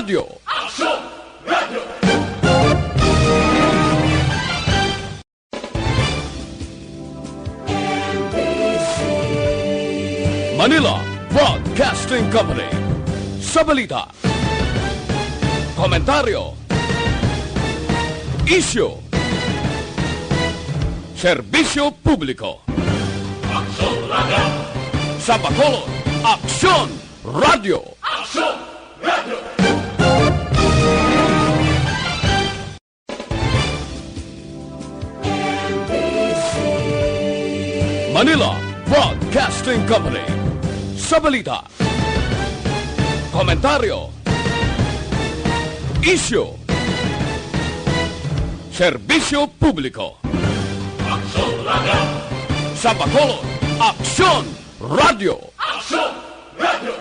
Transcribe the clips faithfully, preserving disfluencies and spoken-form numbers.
Radio. Aksyon Radio! Manila Broadcasting Company. Sa balita, komentaryo, isyu, serbisyo publiko. Aksyon Radio! Sa Bacolod, Aksyon Radio! Aksyon Radio! Manila Broadcasting Company. Sa balita, komentaryo, isyu, serbisyo publiko. Aksyon Radio! Sa Bacolod, Aksyon Radio! Aksyon Radio!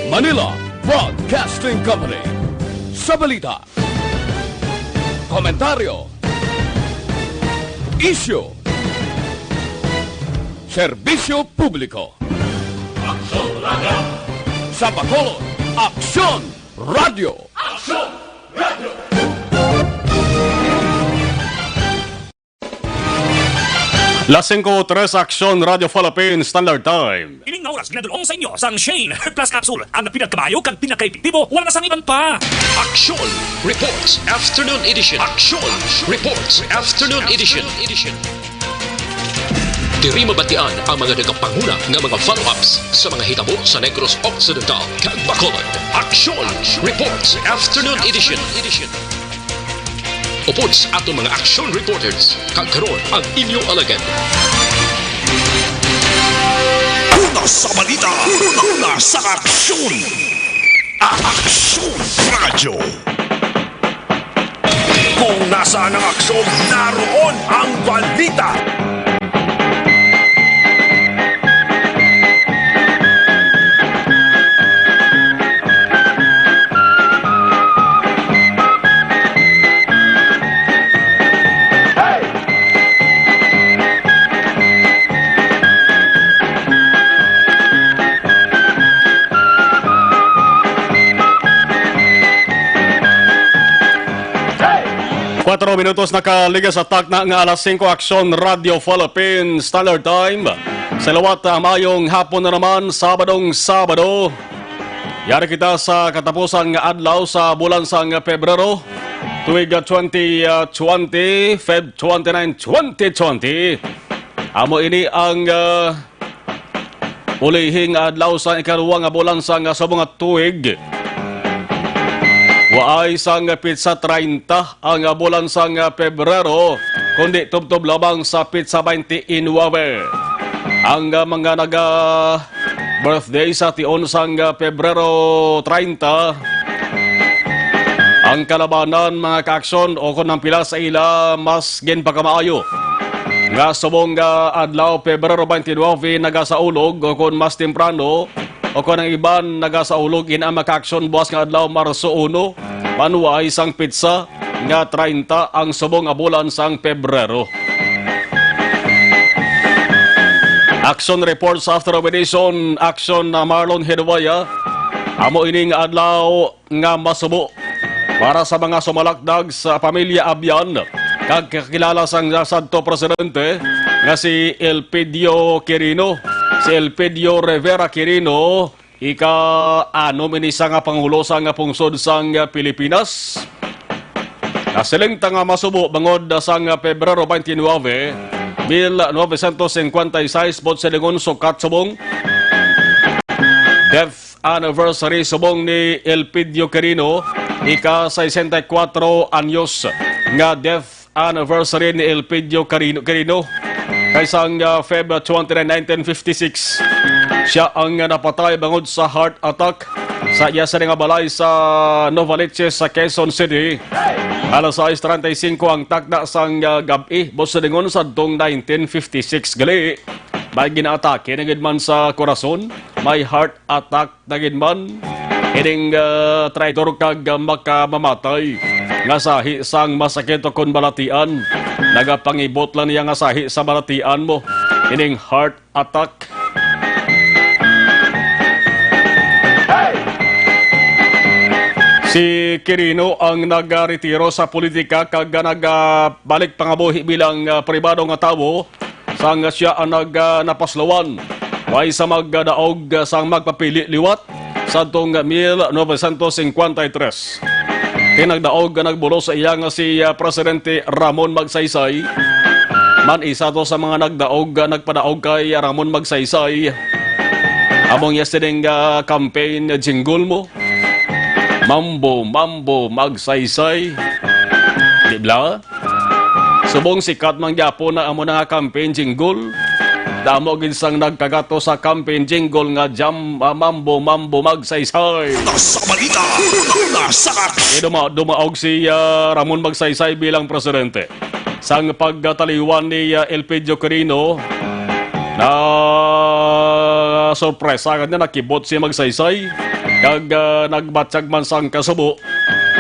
Manila Broadcasting Company. Sa balita, komentaryo, isyu, serbisyo publiko. Aksyon Radio! Sa Bacolod, Aksyon Radio! Aksyon Radio! Las singko tres, Aksyon Radio Philippines Standard Time. Ining nga oras ginadul-ong sa inyo sang Shane Herbal Plus Capsule, ang pinakamaayo kag pinakaepektibo, wala na sang iban pa. Action Reports Afternoon Edition. Action Reports Afternoon Edition. Diri mabatian ang mga nagapanguna nga mga follow-ups sa mga hitabo sa Negros Occidental kag Bacolod. Action Reports Afternoon Edition. Upod sa aton mga action reporters, kag karon ang inyo alagad. Una sa balita, una, una sa aksyon. Aksyon Radyo. Kung nasaan ang aksyon, naroon ang balita. Kuwatro minutos nakaligas sa takna nga alas singko, Aksyon Radio Philippines Standard Time. Sa liwat, ah, maayong hapon na naman, Sabadong Sabado. Yari kita sa katapusan nga adlaw sa bulan sang Pebrero, tuig, ah, twenty, ah, twenty, Feb twenty-nine, twenty twenty. Amo ini ang, ah, ulihing adlaw sang ikaduha nga bulan sang subong nga tuig. Waay sang petsa treinta ang bulan sang Pebrero, kundi tubtob lamang sa petsa twenty-nine. Ang mga naga-birthday sa tion sang Pebrero treinta, ang kalabanan, mga kaaksyon, o kon ang pila sa ila mas ginpakamaayo nga subong nga adlaw, Pebrero twenty-nine, nagasaulog, o kon mas temprano, o kon ang iban nagasaulog, ina, mga kaaksyon, buas nga adlaw, Marso uno, manuway sang petsa nga treinta ang subong nga bulan sang Pebrero. Action Reports After Edition, Action na Marlon Hinuwaya. Amo ini nga adlaw nga masubo para sa mga sumalakdag sa pamilya Abian kag kakilala sang sadto presidente nga si Elpidio Quirino, si Elpidio Rivera Quirino, ika-anom ini sang pangulo sang pungsod sang Pilipinas. Nasiling ta nga masubo bangod sang Pebrero twenty-nine, mil novecientos cincuenta y seis, buot silingon sukat subong. Death anniversary subong ni Elpidio Quirino, ika sesenta y kuwatro anyos nga death anniversary ni Elpidio Quirino, Quirino. Kay sang, ah, Feb twenty-nine, nineteen fifty-six, siya ang napatay bangod sa heart attack sa iya sini nga balay sa Novaliches sa Quezon City. Alas sais treinta y cinco ang takna sang, ah, gab-i, buot silingon sadtong nineteen fifty-six gali. May ginaatake na gid man sa korason, may heart attack na gid man ining, ah, traidor kag, ah, makamamatay. nga sahi sang masakit kon balatian. Nagapangibot lang niya nga sahi sa balatian mo, ining heart attack. Si Quirino ang nagretiro sa politika kag nagabalik pangabuhi bilang, ah, pribado nga tawo. Sang siya ang nag, ah, napaslawan, way sa magdaog, ah, sang magpapili liwat sadtong mil novecientos cincuenta y tres. Kay nagdaog nga nagbulos sa iya nga si, ah, Presidente Ramon Magsaysay. Man isa to sa mga nagdaog, ah, nagpadaog kay Ramon Magsaysay. Among iya sining, ah, campaign jingle mo. Mambo, mambo, magsaysay. Di bla? Subong sikat man gyapon na amo na nga campaign jingle. Damo gid sang nagkagato sa campaign jingle nga jam, ah, mambo, mambo, magsaysay. Una sa balita, una sa aksyon. Di duma-, dumaog si, ah, Ramon Magsaysay bilang presidente. Sang pagkataliwan ni, ah, Elpidio Quirino, na sorpresa nga nakibot si Magsaysay, kag, ah, nagbatyag man sang kasubo.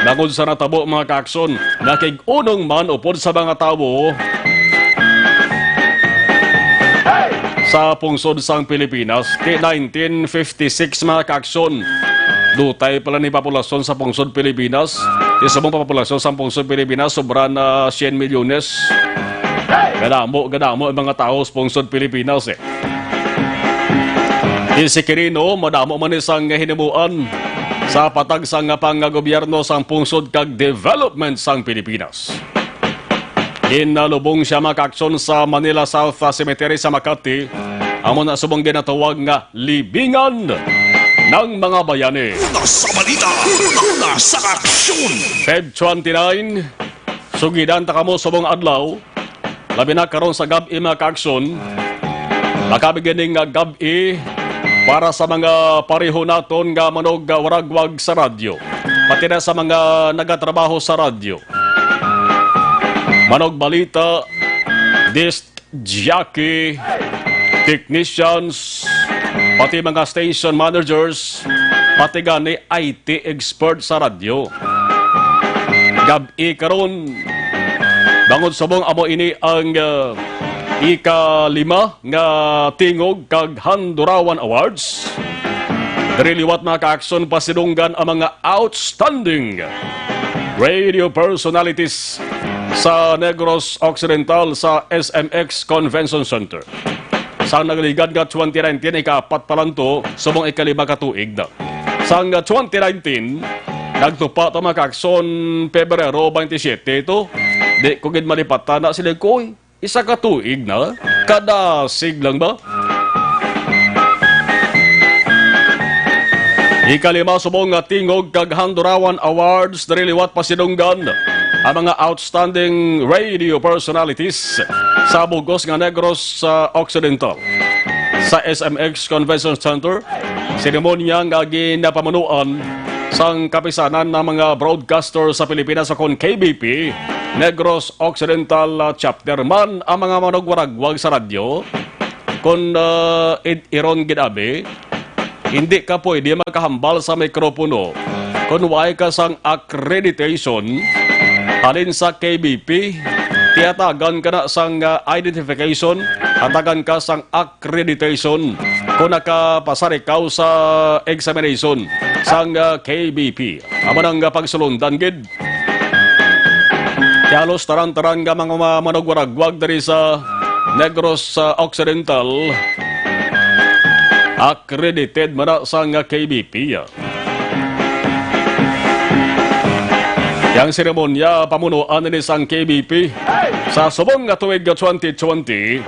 Bangod sa natabo, mga kaaksyon, nakig-unong man upod sa mga tawo sa pungsod sang Pilipinas ti nineteen fifty-six, mga kaaksyon. Dutay pala ni populasyon sa pungsod Pilipinas. Ti subong pa populasyon sa pungsod Pilipinas, sobra na sien milyones. Gadamo, gadamo ang mga tawo sa pungsod Pilipinas, eh. Ti si Quirino, madamo man ni sang hinimuan sa patag sang pangagobyerno sang pungsod kag development sang Pilipinas. Ginalubong siya, mga kaaksyon, sa Manila South, ah, Cemetery sa Makati, amo na subong ginatawag nga Libingan ng mga Bayani. Una sa balita, una sa aksyon. Feb twenty-nine, sugidan ta kamo subong adlaw, labi na karon sa gab-i, mga kaaksyon. Makabigin nga gab-i para sa mga pareho naton nga manugwaragwag sa radyo, pati na sa mga nagatrabaho sa radyo. Manugbalita, disc jockey, technicians, pati mga station managers, pati gani I T expert sa radyo. Gab-i karon, bangod subong amo ini ang, ah, ikalima nga Tingog kag Handurawan Awards. Diri liwat, mga kaaksyon, pasidunggan ang mga outstanding radio personalities sa Negros Occidental sa S M X Convention Center. Sang nagligad nga twenty nineteen, ikaapat pa lang to, subong ikalima ka tuig na. Sang twenty nineteen, nagtupa ta, mga kaaksyon, Pebrero twenty-seven to. Di ko gid malipatan na sila, koy. Isa ka tuig na? Kadasig lang ba? Ikalima subong nga Tingog kag Handurawan Awards, diri liwat pasidunggan ang mga outstanding radio personalities sa bugos nga Negros, ah, Occidental. Sa S M X Convention Center, seremonya nga ginapamunuan sang Kapisanan ng mga Broadcaster sa Pilipinas, o kon K B P, Negros Occidental, ah, Chapter man ang mga manugwaragwag sa radyo. Kon, ah, id-iron gid abi, hindi ka pwede makahambal sa mikropono kon waay ka sang accreditation halin sa K B P. Tiyatagan ka na sang, ah, identification, hatagan ka sang accreditation kon nakapasar ikaw sa examination sang, ah, K B P. Amo nang, ah, pagsulundan gid. Kay halos taran-taran nga mga ma-, manugwaragwag diri sa Negros, ah, Occidental, accredited man na sang K B P. Yang seremonya pamunuan ni sang K B P sa subong nga tuig nga twenty twenty.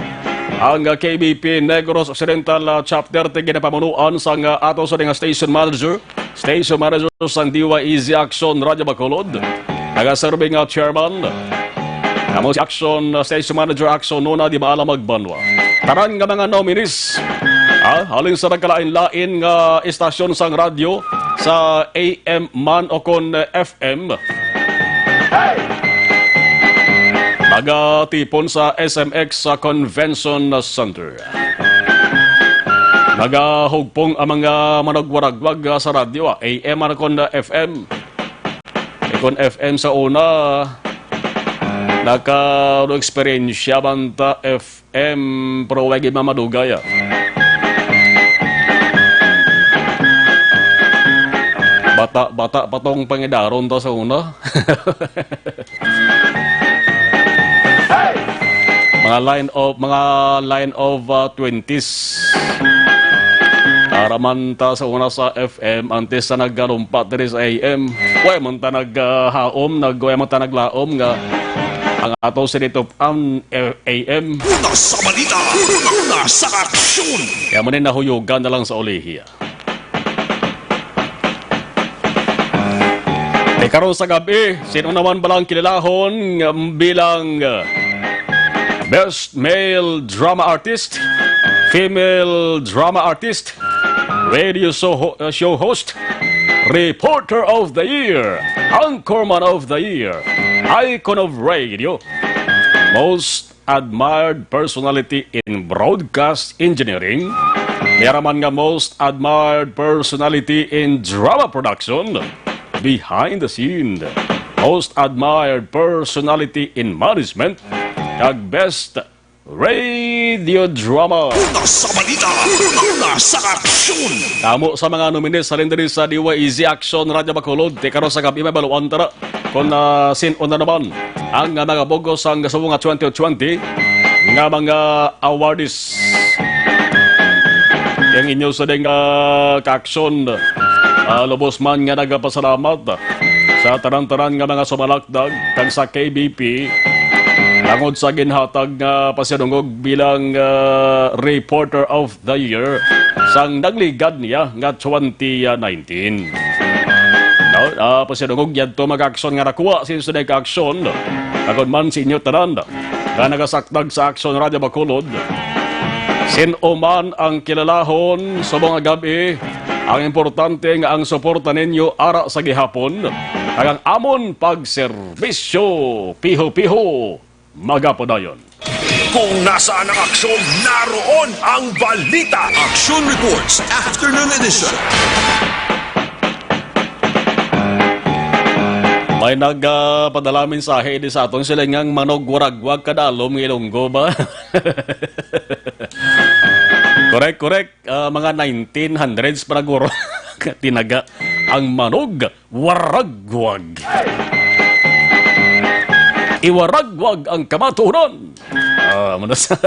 Ang K B P Negros Occidental, ah, Chapter ti ginapamunuan sang, ah, ato sa nga station manager, station manager sang D Y E Z Action Radio Bacolod. Nagaserbi nga chairman, amo si Action, uh, Station Manager Action Nona Di Maala Magbanwa. Tanan nga mga nominees, ah, halin sa nagkalain-lain nga istasyon sang radyo sa A M man o kon, uh, F M. Nagatipon sa S M X sa Convention Center. Nagahugpong ang mga manugwaragwag, ah, sa radyo, ah, A M man o kon, uh, F M. Eh, kung F M sa una, naka-, ano, eksperyensya man ta F M, pero wag gid mamadugay, ah. Bata, bata pa tong pangidaron ta sa una. Mga line of, mga line of, ah, twenties. Para man ta sa una sa F M, antes sa nagkalumpat diri sa A M. Way man ta nag, ah, haom, nag-, way man ta naglaom nga ang ato sinitop ang A M. Una sa balita, una sa aksyon. Kaya mo ni nahuyugan na lang sa ulihi, ah. E karon sa gabi, sino naman ba lang kililahon nga bilang, uh, Best Male Drama Artist, Female Drama Artist, Radio show, uh, show host, Reporter of the Year, Anchorman of the Year, Icon of Radio, Most Admired Personality in Broadcast Engineering, may ara man nga Most Admired Personality in Drama Production, Behind the Scene, Most Admired Personality in Management, kag Best Radio Drama. Una sa balita, una sa aksyon. Kamo sa mga nominees halin diri sa D Y E Z Action Radio Bacolod, ti karon sa gabi may baluan ta na kung, ah, sin-o na naman ang, ah, mga bug-os sang subong nga twenty twenty nga mga awardees. Ang inyo sa ding, ah, kaaksyon, ah, lubos man nga nagapasalamat sa tanan-tanan nga mga sumalakdag kag sa K B P tungod sa ginhatag nga pasidungog bilang, ah, Reporter of the Year sang nagligad niya nga twenty nineteen. No? Ah, pasidungog yadto mga aksyon nga nakuha sa inyo sa kaaksyon. Agod man sa inyo tanan nga nagasakdag sa Aksyon Radio Bacolod. Sin-o man ang kilalahon sa mga gabi, ang importante nga ang suporta ninyo ara sa gihapon, kag ang amon pagserbisyo piho-piho magapadayon. Kung nasaan ang aksyon, naroon ang balita. Action Reports, Afternoon Edition. May nag, ah, padala mensahe di sa aton, sila ngang manugwaragwag kadalom nga Ilonggo ba? Correct, correct. Ah, mga nineteen hundreds pa na guro. Tinaga ang manugwaragwag. Iwaragwag ang kamatuoran. Ah, muna sa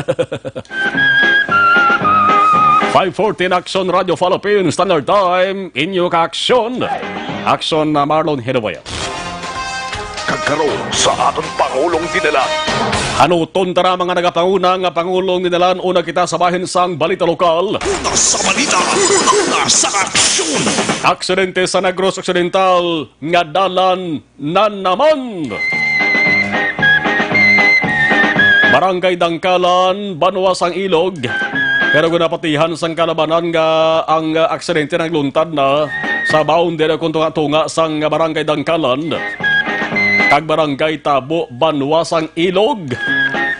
five fourteen Action Radio Philippines Standard Time, inyo ka-aksyon. Aksyon na Marlon Hidawayan. Kag karon sa aton Pangulong Dinalan. Hanuton tara, mga nagapanguna nga Pangulong Dinalan, una kita sa bahin sang balita lokal. Una sa balita, una sa aksyon. Aksidente sa Negros Occidental nga dalan na naman. Barangay Dangkalan, banwa sang Ilog. Pero ginapatihan sang kalabanan nga ang aksidente nagluntad na sa boundary kung tunga-tunga sang Barangay Dangkalan kag Barangay Tabo, banwa sang Ilog.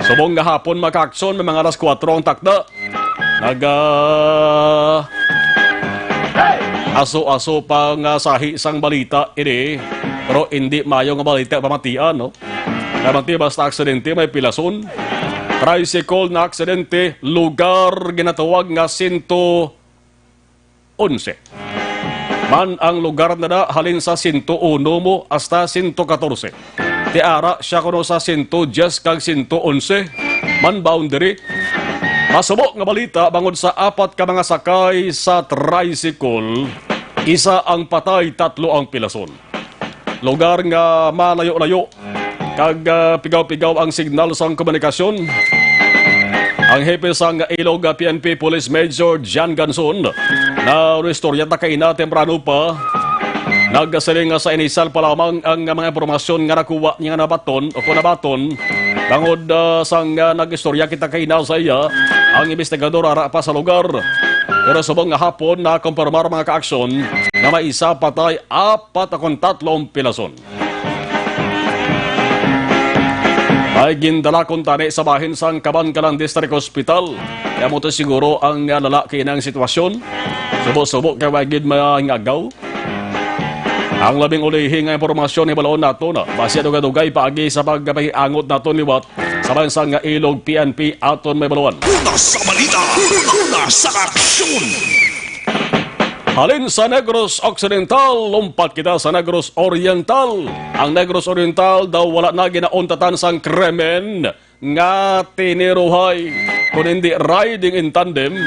Subong nga hapon, mga ka-aksyon, may mga alas kuwatro ang takna. Naga aso-aso pa nga sahi sang balita ini, pero hindi mayo nga balita pamatian, no? Namanti basta aksidente may pilason. Tricycle na aksidente, lugar ginatawag nga sento onse. Man ang lugar na na halin sa sento uno mo hasta sento katorse. Ti ara sia kuno sa sento diyes kag sento onse man boundary. Masubo nga balita bangod sa apat ka mga sakay sa tricycle, isa ang patay, tatlo ang pilason. Lugar nga malayo-layo kag, ah, pigaw-pigaw ang signal sang komunikasyon. Ang hepe sang Ilog, ah, P N P Police Major Jan Ganson, na istorya ta kaina temprano pa, nagasiling nga sa inisal pa lamang ang mga impormasyon nga nakuha niya nga nabaton o kung nabaton, bangod, ah, sang, ah, nag-istorya kita kaina sa iya, ang investigador ara pa sa lugar. Pero subong nga hapon, nakumpirmar, mga kaaksyon, nga may isa patay, apat akon tatlong pilason. Ay gindala kuntani sa bahin sang Kabankalan District Hospital. Kaya mo to siguro ang, ah, lala kay nang sitwasyon. Subo-subo kay wagid maingagaw. Ang labing ulihi nga impormasyon, hibaluon naton basi dugay-dugay paagi sa pagpahiangot naton liwat sa bansang nga ilog. P N P aton mahibaluan. Una sa balita, una sa aksyon. Halin sa Negros Occidental, lumpat kita sa Negros Oriental. Ang Negros Oriental daw wala na ginauntatan sang krimen nga tiniruhay, kun hindi riding in tandem,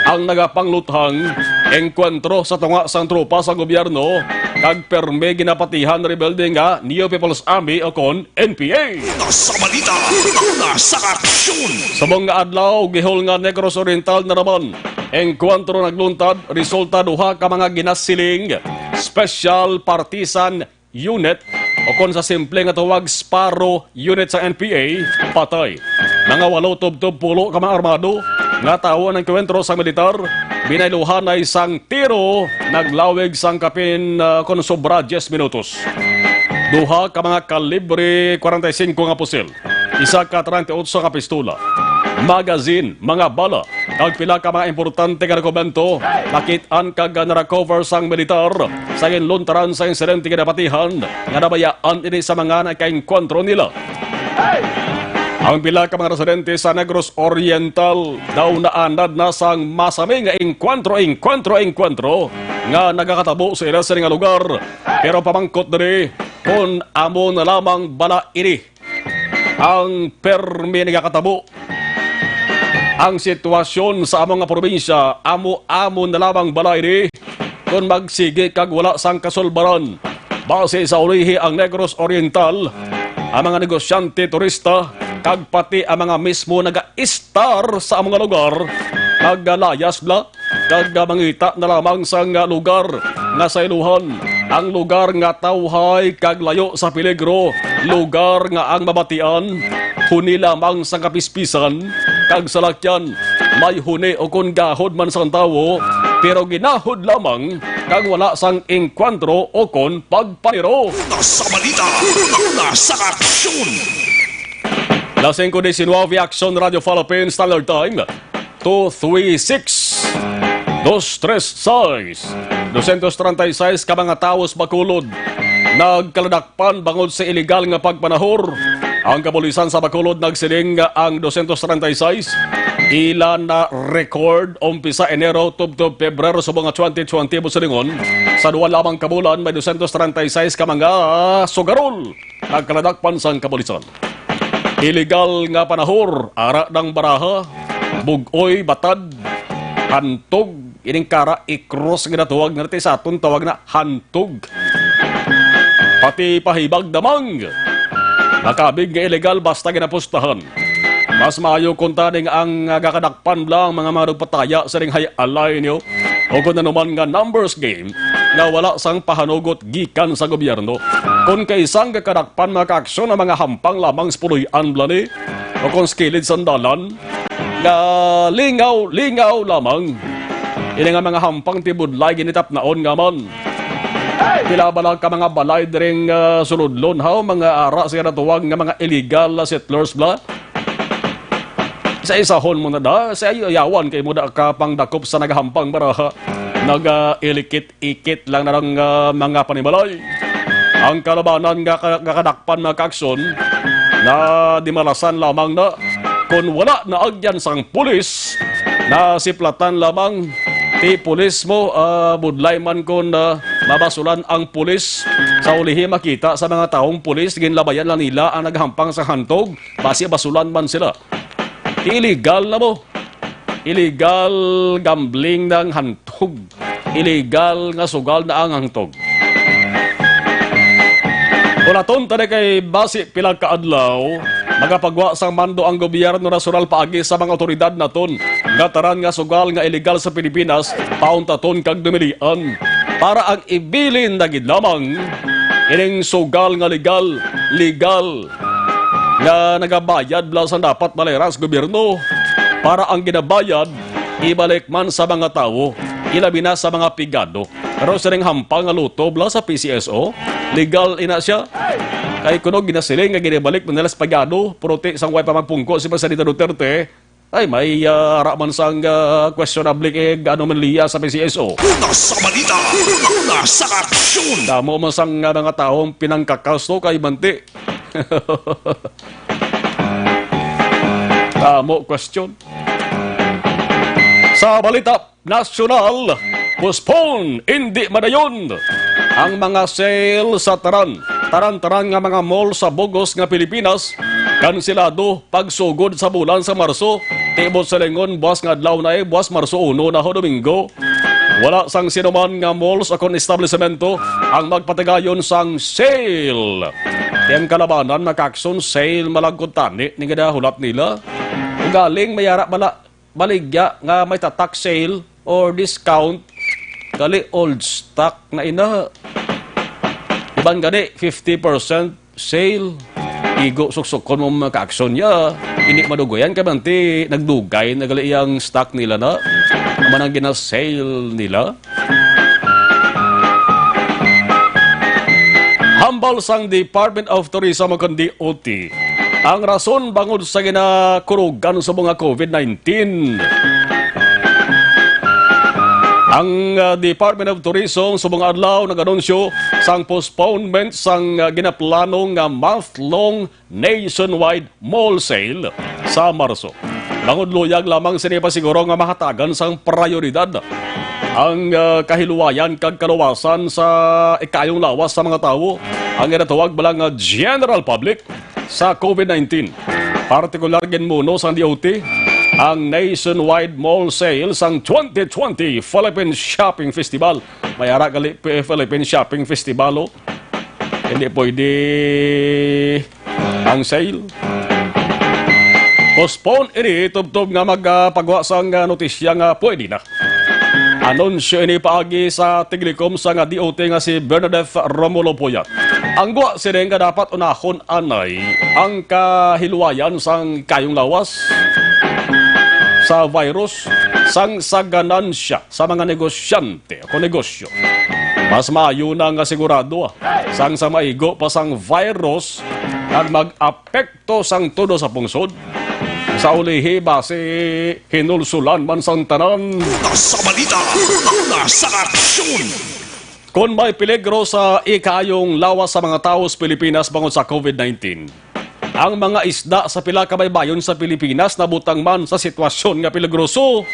ang nagapangluthang engkwentro sa tunga sang tropa sa gobyerno kag permi ginapatihan rebelde nga New People's Army o kon N P A. Una sa balita, una sa aksyon. Subong nga adlaw, gihol nga Negros Oriental na naman. Engkwentro nagluntad, resulta duha ka mga ginasiling Special Partisan Unit o kon sa simple nga tawag, Sparrow Unit sa N P A, patay. Mga walo tubtob pulo ka mga armado nga tawo ang nagkuwentro sa militar, binayluhanay sang tiro, naglawig sang kapin, ah, kon sobra diyes minutos. Duha ka mga kalibre kwarenta y singko nga pusil, isa ka treinta y ocho nga pistola, magazine, mga bala, kag pila ka mga importante nga dokumento nakit-an kag na-recover sang militar sa ginluntaran sa insidente nga napatihan nga nabayaan ini sa mga nakaengkwentro nila. Ang pila ka mga residente sa Negros Oriental daw naanad na sang masami nga engkwentro, engkwentro, engkwentro nga nagakatabo sa ila sini nga lugar, pero pamangkot diri kon amo na lamang bala ini ang permi nagakatabo. Ang sitwasyon sa amo nga probinsya, amo-amo na lamang bala ini kon magsigi kag wala sang kasulbaran. Base sa ulihi ang Negros Oriental, ang mga negosyante, turista, kag pati ang mga mismo naga-istar sa amo nga lugar, nagalayas bala kag mangita na lamang sang lugar nga sa iluhan. Ang lugar nga tawhay kag layo sa peligro, lugar nga ang mabatian huni lamang sa kapispisan kag salakyan, may huni o kon gahod man sang tawo, pero ginahod lamang kag wala sang engkwentro o kon pagpaniro. Una sa balita, una sa aksyon. Las singko diecinueve, Aksyon Radio Philippines Standard Time, two three six, dos tres sais. Dosyentos treinta y seis ka mga tawo sa Bacolod nagkaladakpan bangod sa iligal nga pagpanahor. Ang kapulisan sa Bacolod nagsiling nga ang dosyentos treinta y seis ila na record umpisa Enero tubtob Pebrero subong nga twenty twenty, busilingon. Sa duha lamang ka bulan, may dosyentos treinta y seis ka mga sugarol nagkaladakpan sang kapulisan. Iligal nga panahor, ara ng baraha, bug-oy, batad, hantog, ining kara, ikros nga ginatawag nga natin sa aton tawag na hantog. Pati pahibag damang. Nakabig nga iligal basta ginapustahan. Mas maayo kung taning ang, ah, gakadakpan lang mga manugpataya sa ring hay alay niyo. O kung ano man nga numbers game nga wala sang pahanugot gikan sa gobyerno. Kung kaisang kakadakpan makaaksyon ang mga hampang lamang sa puloy-an bala ni o kung sa kilid sang dalan, nga lingaw-lingaw lamang. Ini nga mga hampang tibudlay ginitapnaon nga man. Pila bala ka mga balay diring, ah, suludlon, haw, mga ara sa natuwag nga mga illegal settlers bala. Sa isahon mo na da, sa yawan kay mo da ka pangdakop sa nagahampang baraha. Naga-ilikit-ikit lang na lang, ah, mga panimalay. Ang kalabanan nga ka-, nga kadakpan mga kaaksyon na dimalasan lamang na kon wala na agyan sang pulis, na siplatan lamang ti pulis mo, ah, budlay man kon, ah, mabasulan ang pulis. Sa ulihi makita sa mga taong pulis, ginlabayan lang nila ang naghampang sa hantog, basi basulan man sila. Illegal na mo. Illegal gambling na ang hantog. Illegal nga sugal na ang hantog. Ulaton ta na kay basi pila ka adlaw, magapagwa sang mando ang gobyerno nasyonal paagi sa mga awtoridad naton nga tanan nga sugal nga illegal sa Pilipinas, pauntaton kag dumilian. Para ang ibilin na gid lamang ining sugal nga legal, legal nga nagabayad lang sa dapat malayra sa gobyerno, para ang ginabayad ibalik man sa mga tawo, ilabi na sa mga pigado. Pero sining hampang nga luto bala sa P C S O, legal ina siya. Kay kuno ginasiling nga ginibalik man nila sa pigado, pero ti sang way pa magpungko si Presidente Duterte, Ay, may, ah, ara man sang, ah, questionable kay anomalya sa P C S O. Una sa balita, una sa aksyon. Damo man sang, ah, mga taong pinangkakas to kay Manti. Damo question. Sa balita nasyonal, postpone, indi madayon ang mga sale sa taran, taran-taran nga mga mall sa bug-os nga Pilipinas. Kanselado pagsugod sa bulan sa Marso. Ti buot silingon, buas nga adlaw na, eh, buas Marso uno na ho, Domingo. Wala sang sinuman nga malls o kon establisemento ang magpatigayon sang sale. Ti ang kalabanan, naka-action sale malagkot tani ni nga hulat nila. Ugaling may ara bala baligya nga may tatak sale or discount, gali old stock na ina. Iban gani fifty percent sale. Igo suksukon mo mga ka-action niya. Hindi madugoyan ka man ti nagdugay na gali iyang stock nila na. Naman ang gina-sale nila. Hambal sang Department of Tourism o kon D O T ang rason bangod sa ginakurugan sa mga COVID nineteen. Ang, ah, Department of Tourism sa mga adlaw nag-anunsyo sang postponement sang, ah, ginaplano nga month-long nationwide mall sale sa Marso. Bangod luyag lamang sini pa siguro nga mahatagan sang prioridad ang, ah, kahiluwayan kag kaluwasan sa ikayong lawas sa mga tawo, ang ginatawag bala nga general public sa COVID nineteen. Partikular ginmuno sang D O T ang nationwide mall sale sang twenty twenty Philippine Shopping Festival. May ara gali P- Philippine Shopping Festival, oh. Hindi pwede ang sale. Postpone ini tubtob nga magpagwa sang, ah, notisya nga pwede na. Anunsyo ini paagi sa tiglikom sang D O T nga si Bernadette Romulo Puyat. Ang gwa sini nga dapat unahon anay ang kahiluwayan sang kayong lawas sa virus sang sa ganansya sa mga negosyante o negosyo. Mas maayo na nga sigurado, ah, sang sa maigo pa sang virus kag mag-apekto sang todo sa pungsod. Sa ulihi, basi hinulsulan man sang tanan. Una sa balita, una sa aksyon. Kon may peligro sa ikayong lawas sa mga tawo sa Pilipinas bangod sa COVID nineteen, ang mga isda sa pila ka baybayon sa Pilipinas nabutang man sa sitwasyon nga peligroso.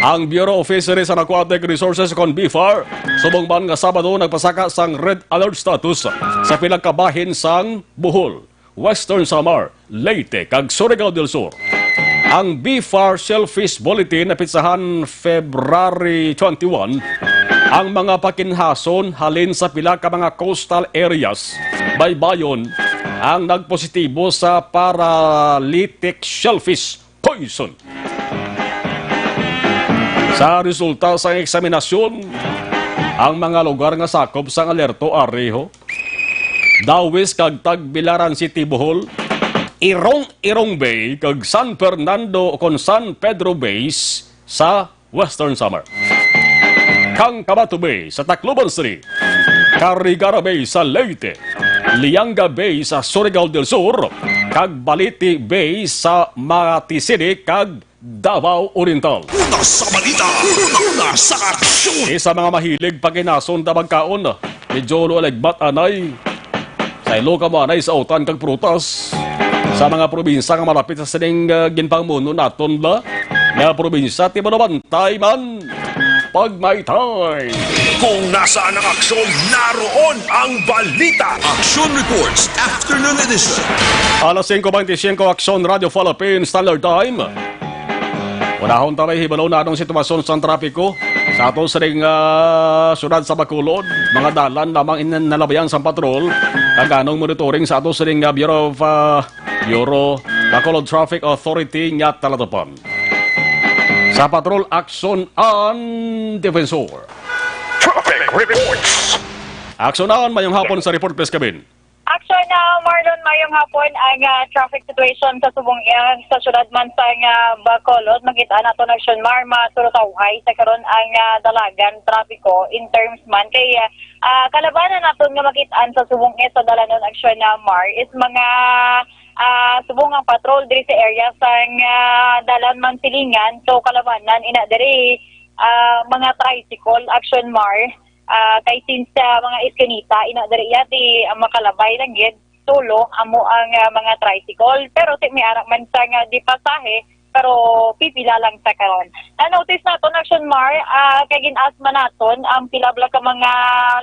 Ang Bureau of Fisheries and Aquatic Resources, kon BFAR, subong man nga Sabado nagpasaka sang red alert status sa pila ka bahin sang Bohol, Western Samar, Leyte, kag Surigao del Sur. Ang BFAR Shellfish Bulletin na pitsahan February twenty-one, ang mga pakinhason halin sa pila ka mga coastal areas, baybayon, ang nagpositibo sa paralytic shellfish poison. Sa resulta sang eksaminasyon, ang mga lugar nga sakop sang alerto ari ho, Dawis kag Tagbilaran City, Bohol, Irong-Irong Bay kag San Fernando o kon San Pedro Bays sa Western Samar, Kangkamato Bay sa Tacloban City, Carigara Bay sa Leyte, Lianga Bay sa Surigao del Sur, kag Balite Bay sa Mati City kag Davao Oriental. Una sa balita, una sa aksyon. Isa mga mahilig pagkinason ta magkaon, medyo lualigbat anay. Sa ilo ka mo anay sa utan kag prutas. Sa mga probinsya nga malapit sa sining, ah, ginpangmuno naton la nga probinsya, ti manubantay man pag may time. Kung nasaan ang aksyon, naroon ang balita. Action Reports, Afternoon Edition. Alas singko beintisinko, Aksyon Radio Philippines Standard Time. Unahon ta may hibalo na anong sitwasyon sa trapiko sa ato sining, ah, syudad sa Bacolod. Mga dalan lamang in nalabayan sa patrol kag anong monitoring sa ato sining, ah, Bureau of, ah, Bureau Bacolod Traffic Authority nga talatapan. Sa patrol, Aksyon an Defensor. Traffic reports. Aksyon an, mayong hapon sa report, please, Kabin. Aksyon na, Marlon, mayong hapon. Ang, ah, traffic situation sa subong iya sa syudad man sa nga Bacolod, makita nato na Aksyon Mar, masulutawhay sa karon ang, ah, dalagan trapiko in terms man kay, ah, kalabanan naton nga makitaan sa subong iya sa dalanon Aksyon na Mar is mga ah, subong ang patrol diri sa area sang, ah, Dalan Mansilingan. So, kalabanan ina diri, ah, mga tricycle, Action Mar. Ah, kay since, ah, mga iskinita, ina diri iya di, ah, makalabay lang gid, tulo amo ang, ah, mga tricycle. Pero ti may ara man sa nga di pasahe, pero pipila lang sa karon. Na-notice naton, Action Mar, ah, kay gin-asma naton ang pila bala ka mga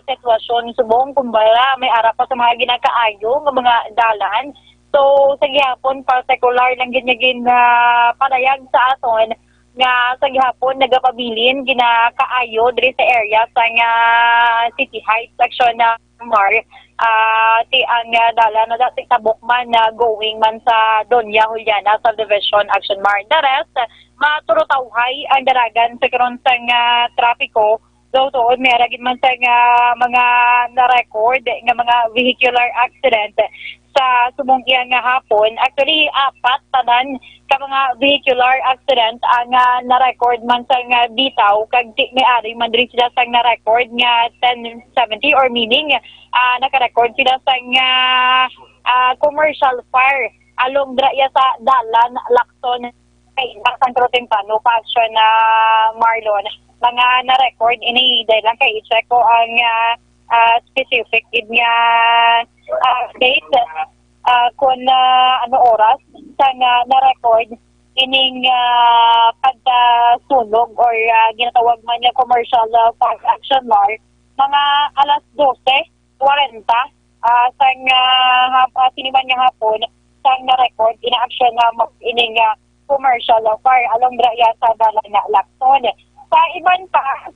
sitwasyon subong, kumbara, may ara pa sa mga ginakaayo nga mga dalan. So, sa gihapon, partikular lang gid nga gin, ah, panayag sa aton nga sa gihapon nagapabilin ginakaayo diri sa area sa nga City Heights, Action Mar. Ah, ti ang, ah, dalan na dati tabok man na going man sa Doña Juliana Subdivision, Action Mar. The rest, maturutawhay ang dalagan sa karon sang, ah, trapiko. Though tuod, may ara gid man sa nga mga na-record nga mga vehicular accident sa subong iya nga hapon. Actually, apat tanan ka mga vehicular accident ang, ah, na-record man sa nga bitaw, kag ti-, may ari man diri sila sang na-record nga ten seventy, or meaning, ah, naka-record sila sang, ah, ah, commercial fire along dra iya sa dalan Lacson kay sang Santro Temprano pa, Action, ah, Marlon. Mga na-record ini, dahil lang kay i-check ko ang, ah, ah, specific gid nga, ah, date, ah, kung, ah, ano oras sa nga na-record ining, ah, pagkasunog or, ah, ginatawag man nga commercial, ah, fire, Action Mar, mga alas dose kwarenta, ah, sang, ah, hap-, ah, sini man nga hapon, sang na-record ina-action na mag-, ining, ah, commercial, ah, fire along dra iya sa dalan na Lacson. Sa iban pa,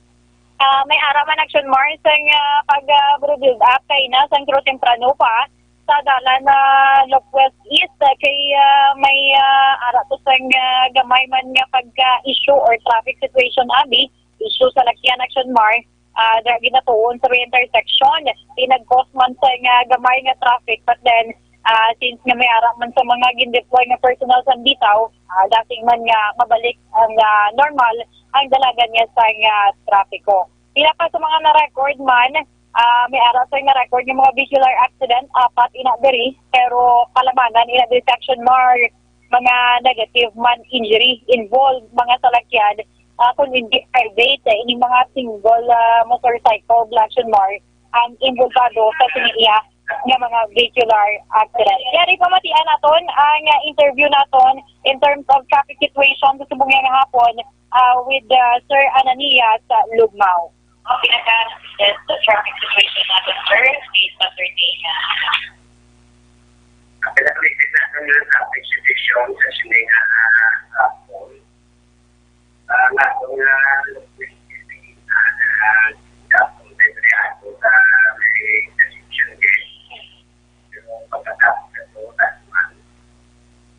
ah, may ara man, Action Mar, sang, ah, pag, ah, build up kay na sang tro temprano pa sa dalan na Loc West East, ah, kay, ah, may, ah, ara to sang, ah, gamay man nga pagka-issue or traffic situation, abi, issue sa lakyan, Action Mar, ah, dira ginatuon sa may intersection. Pinag-cause man sa nga gamay nga traffic, but then, ah, since nga may ara man sa mga gindeploy nga personnel sa bitaw, ah, dasig man nga mabalik ang, ah, normal ang dalagan niya sa nga trapiko. Pila pa sa mga na-record man, ah, may ara sa na-record nga mga vehicular accident, apat ina diri, pero kalabanan ina diri sa Action Mar, mga negative man injury involved, mga salakyan, ah, kung hindi private, eh, ining mga single, ah, motorcycle, Action Mar, ang involvado sa sini iya nga mga vehicular accident. Yari pamatian naton ang, ah, interview naton in terms of traffic situation sa subong nga hapon, ah, with, ah, Sir Ananias, ah, Lugmao. Ang pinaka-, eh, traffic situation natin, sir, is Saturday na. Ang pinaka-, ang traffic situation sa Silingan, ah, hapon. Ah, nga, kung, ah, ah, hapon, dito rin ako sa may connection gate. Pero pagkatapos na to, tas man,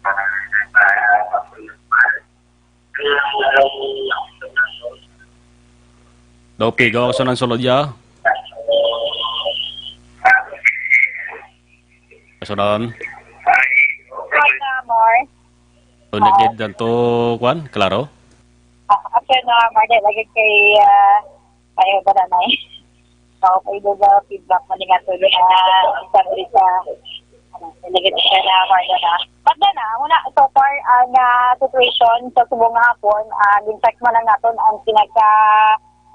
ah, pa-, pa-, pa-, Okay, gawa ko sa nang sulod ya. Kasunod. Hi, Amor. So, nagid dan to, kwan, klaro? Ah, okay, no, Amor, dahil lagi kay, ah, ayaw ba na, Nay? So, pwede ba feedback mo nga tuloy, ah, sabi sa, ano, delegate siya na, Marlon, ah. But then, ah, una, so far, ang, ah, situation sa subong nga hapon, ah, gin-check man lang naton ang pinagka,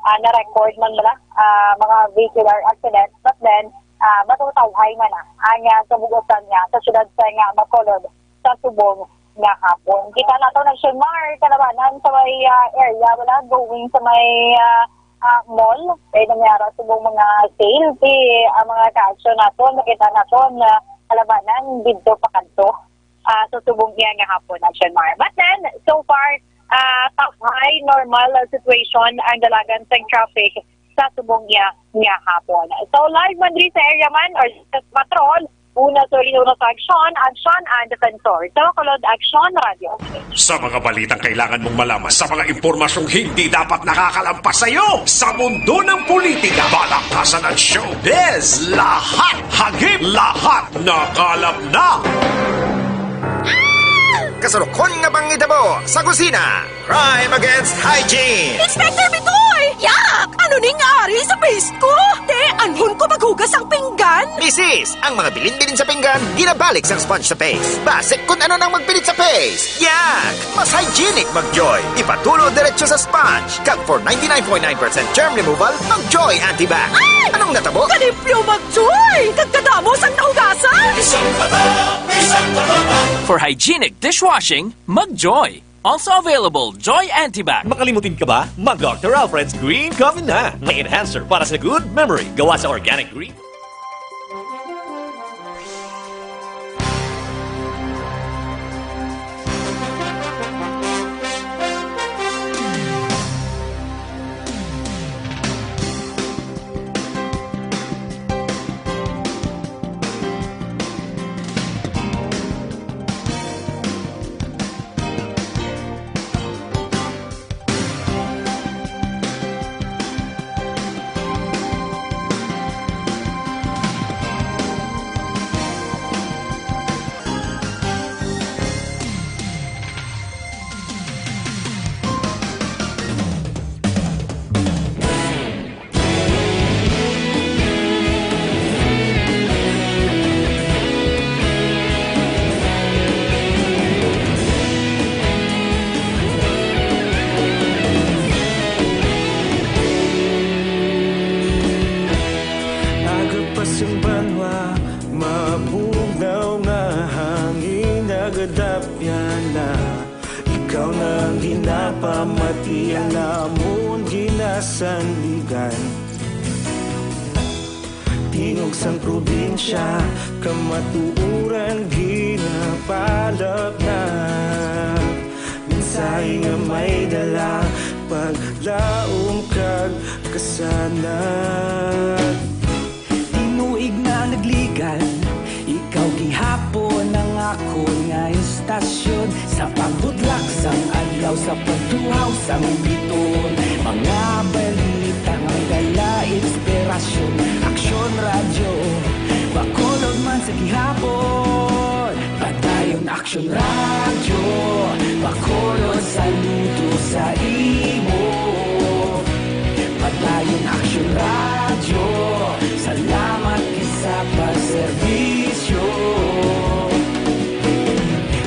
ah, na-record man bala, ah, mga vehicular accident. But then, ah, matutawhay man na ang, ah, kabugutan niya sa siyudad sa nga Bacolod sa subong nga hapon. Kita nato na siya, Mar, kalabanan sa may, ah, area, wala, going sa may, ah, ah, mall. Kay nangyara subong mga sale, di, ang mga ka-action naton, nakita naton na kalabanan didto pa kadto, ah, sa subong niya nga hapon, Action Mar. But then, so far, ah, top high, normal, ah, situation ang dalagan sa traffic sa subong niya nga hapon. So, live man diri sa area man or sa patrol, una, sorry, una sa aksyon, aksyon and defensor. Sa Bacolod, Aksyon Radio. Sa mga balitang kailangan mong malaman, sa mga impormasyong hindi dapat nakakalampas sa iyo, sa mundo ng politika, balakasan at showbiz, lahat hagip, lahat nakalap na. Kasurukon nga panghitabo sa kusina. Crime against hygiene. Inspector Bitoy! Yak! Ano ning ari sa paste ko? Te, anhon ko maghugas ang pinggan? Misis, ang mga bilin-bilin sa pinggan, ginabalik sang sponge sa paste. Basig kun ano nang magpilit sa paste. Yak! Mas hygienic mag-Joy. Ipatulo diretso sa sponge. Kag for ninety-nine point nine percent germ removal, mag-Joy Antibac. Ay! Anong natabo? Kalimpyo mag-Joy! Kag kadamo sang nahugasan! For hygienic dishwashing, mag-Joy. Also available, Joy Antibac. Makalimutin ka ba? Mag Doctor Alfred's Green Coffee na. May enhancer para sa good memory. Gawa sa organic green. Aga pa sang banwa, mabugnaw nga hangin nagadapyan na. Ikaw na ang ginapamati, ang amon ginasandigan. Tingog sang probinsya, kamatuoran ginapalap na. Mensahe nga may dala, paglaom kag kasanag. Tinuig na nagligan, ikaw gihapon ang akon nga istasyon. Sa pagbudlak sang adlaw, sa pagtuhaw sang bituon, mga balita nga may dala inspirasyon. Aksyon Radyo, Bacolod man sa gihapon. Padayon Aksyon Radyo, Bacolod, saludo sa imo. Padayon Aksyon Radyo, salamat gid sa pagserbisyo.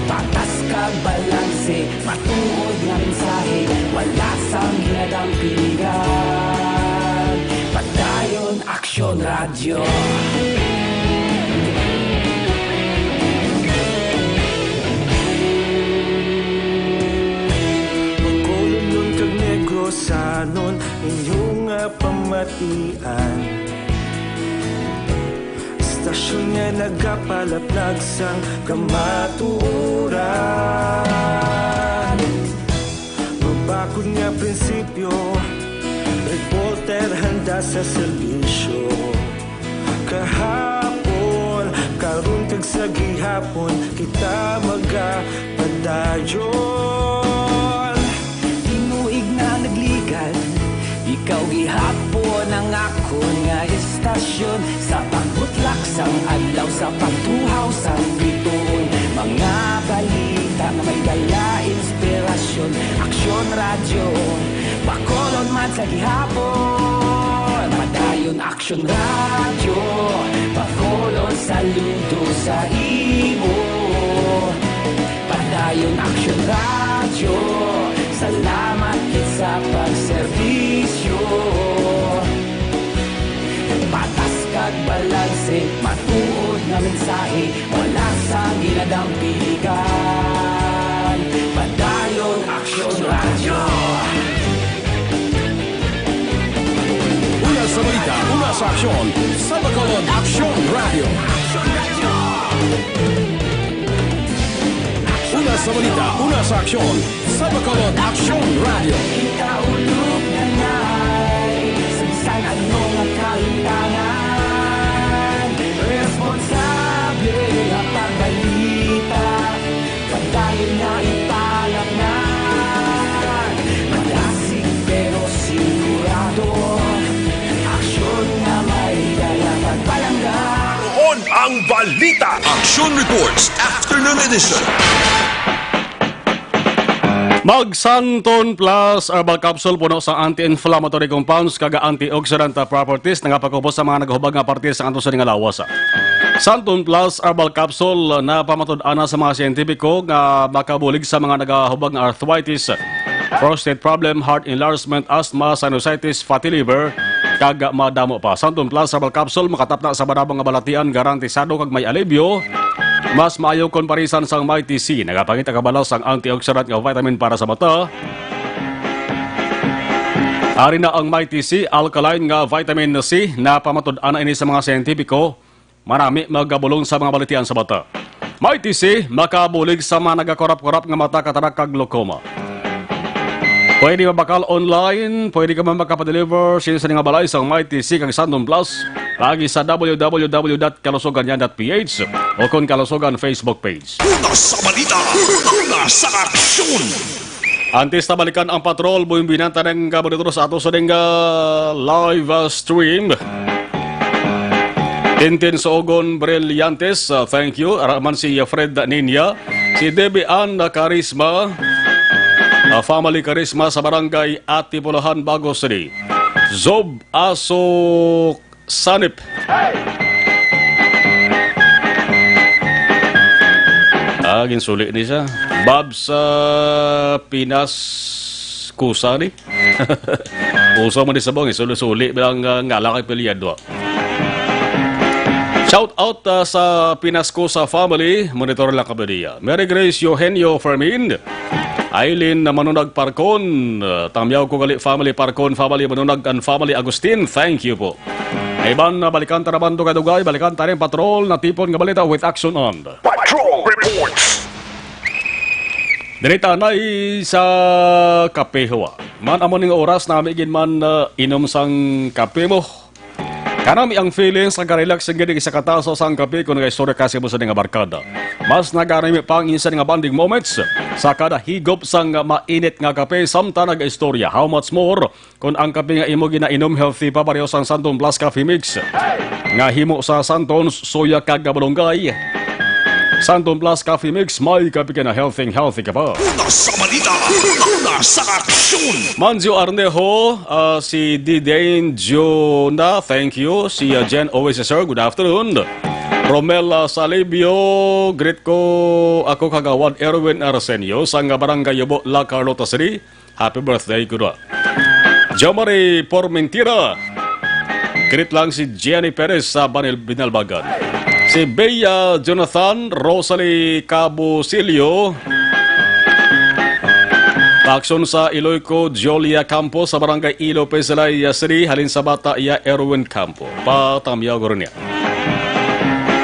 Patas kag balanse, matuod nga mensahe, wala sang ginadampingan. Padayon Aksyon Radyo. Bacolodnon kag Negrosanon, inyo nga pamatian. Istasyon nga nagapalaplag sang kamatuoran. Mabakod nga prinsipyo, reporter handa sa serbisyo. Kahapon, karon kag sa gihapon, kita magapadayon. Tinuig na nagligan, ikaw gihapon ang akon nga istasyon. Sa pagbutlak sang adlaw, sa pagtuhaw sang bituon, mga balita nga may dala inspirasyon. Aksyon Radyo, Bacolod man sa gihapon. Padayon Aksyon Radyo, Bacolod, saludo sa imo. Padayon Aksyon Radyo, salamat gid sa pagserbisyo. Patas kag balanse, matuod nga mensahe, wala sang ginadampingan. Padayon Aksyon Radyo. Una sa balita, una sa aksyon, sa Bacolod Aksyon Radyo. Una sa balita, una sa aksyon, sa Bacolod Aksyon Radyo. Kita ulog na nay, sa bisan ano nga kahintangan, responsable nga pagbalita. Padayon nga ipalapnan, madasig pero sigurado. Aksyon nga may dala pagpalangga. Puon ang balita. Aksyon Reports, Afternoon Edition. Mag Santon Plus Herbal Capsule, puno sa anti-inflammatory compounds kag antioxidant properties, nagapakubos sa mga nagahubag nga parte sa ato sa nga lawas. Santon Plus Herbal Capsule, napamatud-an na sa mga siyentipiko nga makabulig sa mga nagahubag nga arthritis, prostate problem, heart enlargement, asthma, sinusitis, fatty liver, kag madamo pa. Santon Plus Herbal Capsule makatapna sa madamo nga balatian, garantisado kag may alibyo. Mas maayo kon parisan sang Mighty C. Nagapangita kabalo sang antioxidant nga vitamin para sa mata. Ari na ang Mighty C, alkaline nga vitamin C. Napamatud-an na ini sa mga siyentipiko. Marami magabulong sa mga balatian sa mata. Mighty C makabulig sa mga nagakurap-kurap nga mata, katarak kag glaucoma. Pwede mabakal online, pwede ka man makapadeliver sa inyo sa nga balay sang Mighty C kag Santon Plus. Paagi sa w w w dot kalusugan yan dot p h o kon Kalusugan Facebook page. Una sa balita, una sa aksyon. Antes na balikan ang patrol, bumbinanta ng kabalitor sa ato sa ding, ah, live, ah, stream. Tintin Soogon Brillantes, ah, thank you. Ara man si, ah, Fred Ninya, si Debbie Ann, ah, Carisma, ah, family Carisma sa barangay Atipulahan, Bago City. Zob Aso Sanip. Ah, ginsuli ni siya. Bob sa Pinas Kusa ni. Uso man ni sabong, eh. Suli-suli lang, ah, ngala kay Piliado. Shout out, ah, sa Pinasco sa family. Monitor lang kami niya. Mary Grace Eugenio Fermin. Aileen na Manunag Parcon. Ah, tamyaw ko gali family Parcon, family Manunag and family Agustin. Thank you po. Iban na balikan ta naman dugay-dugay. Balikan ta rin patrol na tipon nga balita with action on. Patrol reports. Diri ta anay sa kape, huwa. Man amo ning oras nami gid man, ah, inom sang kape mo. Kanami ang feelings, nagarelax ang gid isa ka taso sang kape kung nagaistorya kasi mo sa nga barkada. Mas nagarami pa ang isa nga bonding moments sa kada higop sang mainit nga kape samtang nagaistorya. How much more kung ang kape nga imo ginainom healthy pa, pareho sang Santon Plus Coffee Mix nga himo sa Santon, soya kag malunggay. Santon Plus Coffee Mix, may kape ka na, healthy, healthy ka pa. Una sa balita, una sa aksyon. Manjo Arnejo, ah, si Didain Juna, thank you. Si, ah, Jen Oasis, sir, good afternoon. Romel, ah, Salibio, greet ko ako kagawad Erwin Arsenio sang Barangay Yubo, La Carlota City. Happy birthday, kuno. Jomari Pormentira. Greet lang si Jenny Perez sa Banil-, Binalbagan. Si Bea Jonathan, Rosalie Cabusilio. Aksyon sa Iloyco, Jolia Campos sa Barangay Ilo, Pesalay City, halin sa bata iya Erwin Campo. Patamyaw guro niya.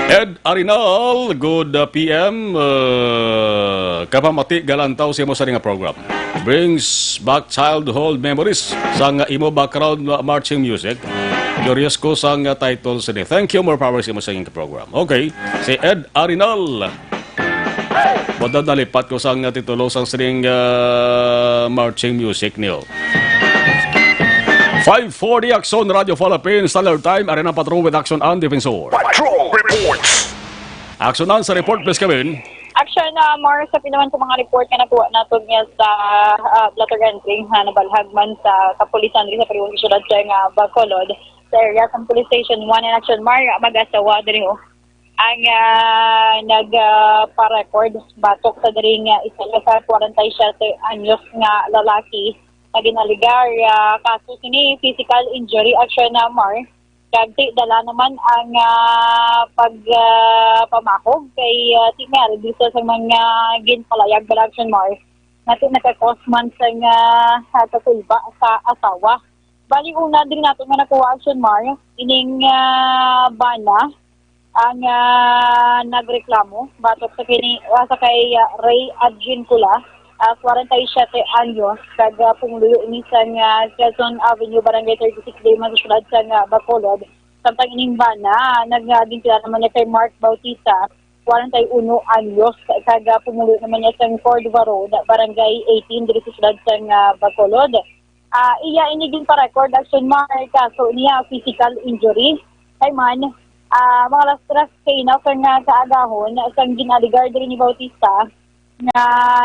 Ed Arinal, good, uh, P M. Uh, kapamati, galantaw sa imo sa nga program. Brings back childhood memories sang imo background, uh, marching music. Curious ko sang, uh, title sini. Thank you, more power sa imo sa nga program. Okay, si Ed Arinal. Wala, nalipat ko sang, uh, titulo sang sining, uh, marching music niyo. Five forty, Aksyon, Radyo Philippines, Standard Time, Arena Patrol with Aksyon and Defensor. Patrol reports. Aksyon, sa report, please, Kevin. Aksyon, ah, more sa pinaman sa mga report nga nakuha naton nga sa, ah, blotter entry nga nabalhag man sa kapulisan diri sa Pariwang Syudad sa nga Bacolod, sa area sa Police Station one in Aksyon, Mar, mag-asawa diri, oh. Ang, ah, nag, ah, pa-record batok sa diri nga isa ka sa kwarenta y siyete anyos nga lalaki nga ginaligar, ah, kaso sini physical injury, Aksyon, Mar. Kag ti-, dala naman ang, ah, pag, ah, pamakog kay, ah, ti-, Mel, bisa sa mga ginpalayag bala, Aksyon, Mar, nga ti-, nakakos man sa nga, ah, kakulba sa asawa. Bali, una, diri nato nga nakuha, Aksyon, Mar, ining, ah, bana ang, ah, nagreklamo batok sa kini, ah, sa kay, ah, Ray Adriancula, ah, kwarenta y siyete anyos, kag, ah, pumuluyo ni sang, ah, Quezon Avenue, Barangay thirty-six, diri man sa siyudad sang, ah, Bacolod. Samtang ining bana, nag-, ah, ginkilala man niya kay Mark Bautista, kwarenta y uno anyos, kag, ah, pumuluyo naman niya sang Cordova Road, Barangay eighteen, diri sa siyudad sang, ah, Bacolod. Ah, iya ini ginpa-record, Aksyon, Mar, kaso niya physical injury. Kay man, ah, mga alas tres kaina sang, ah, kaagahon, sang ginaligar diri ni Bautista, nga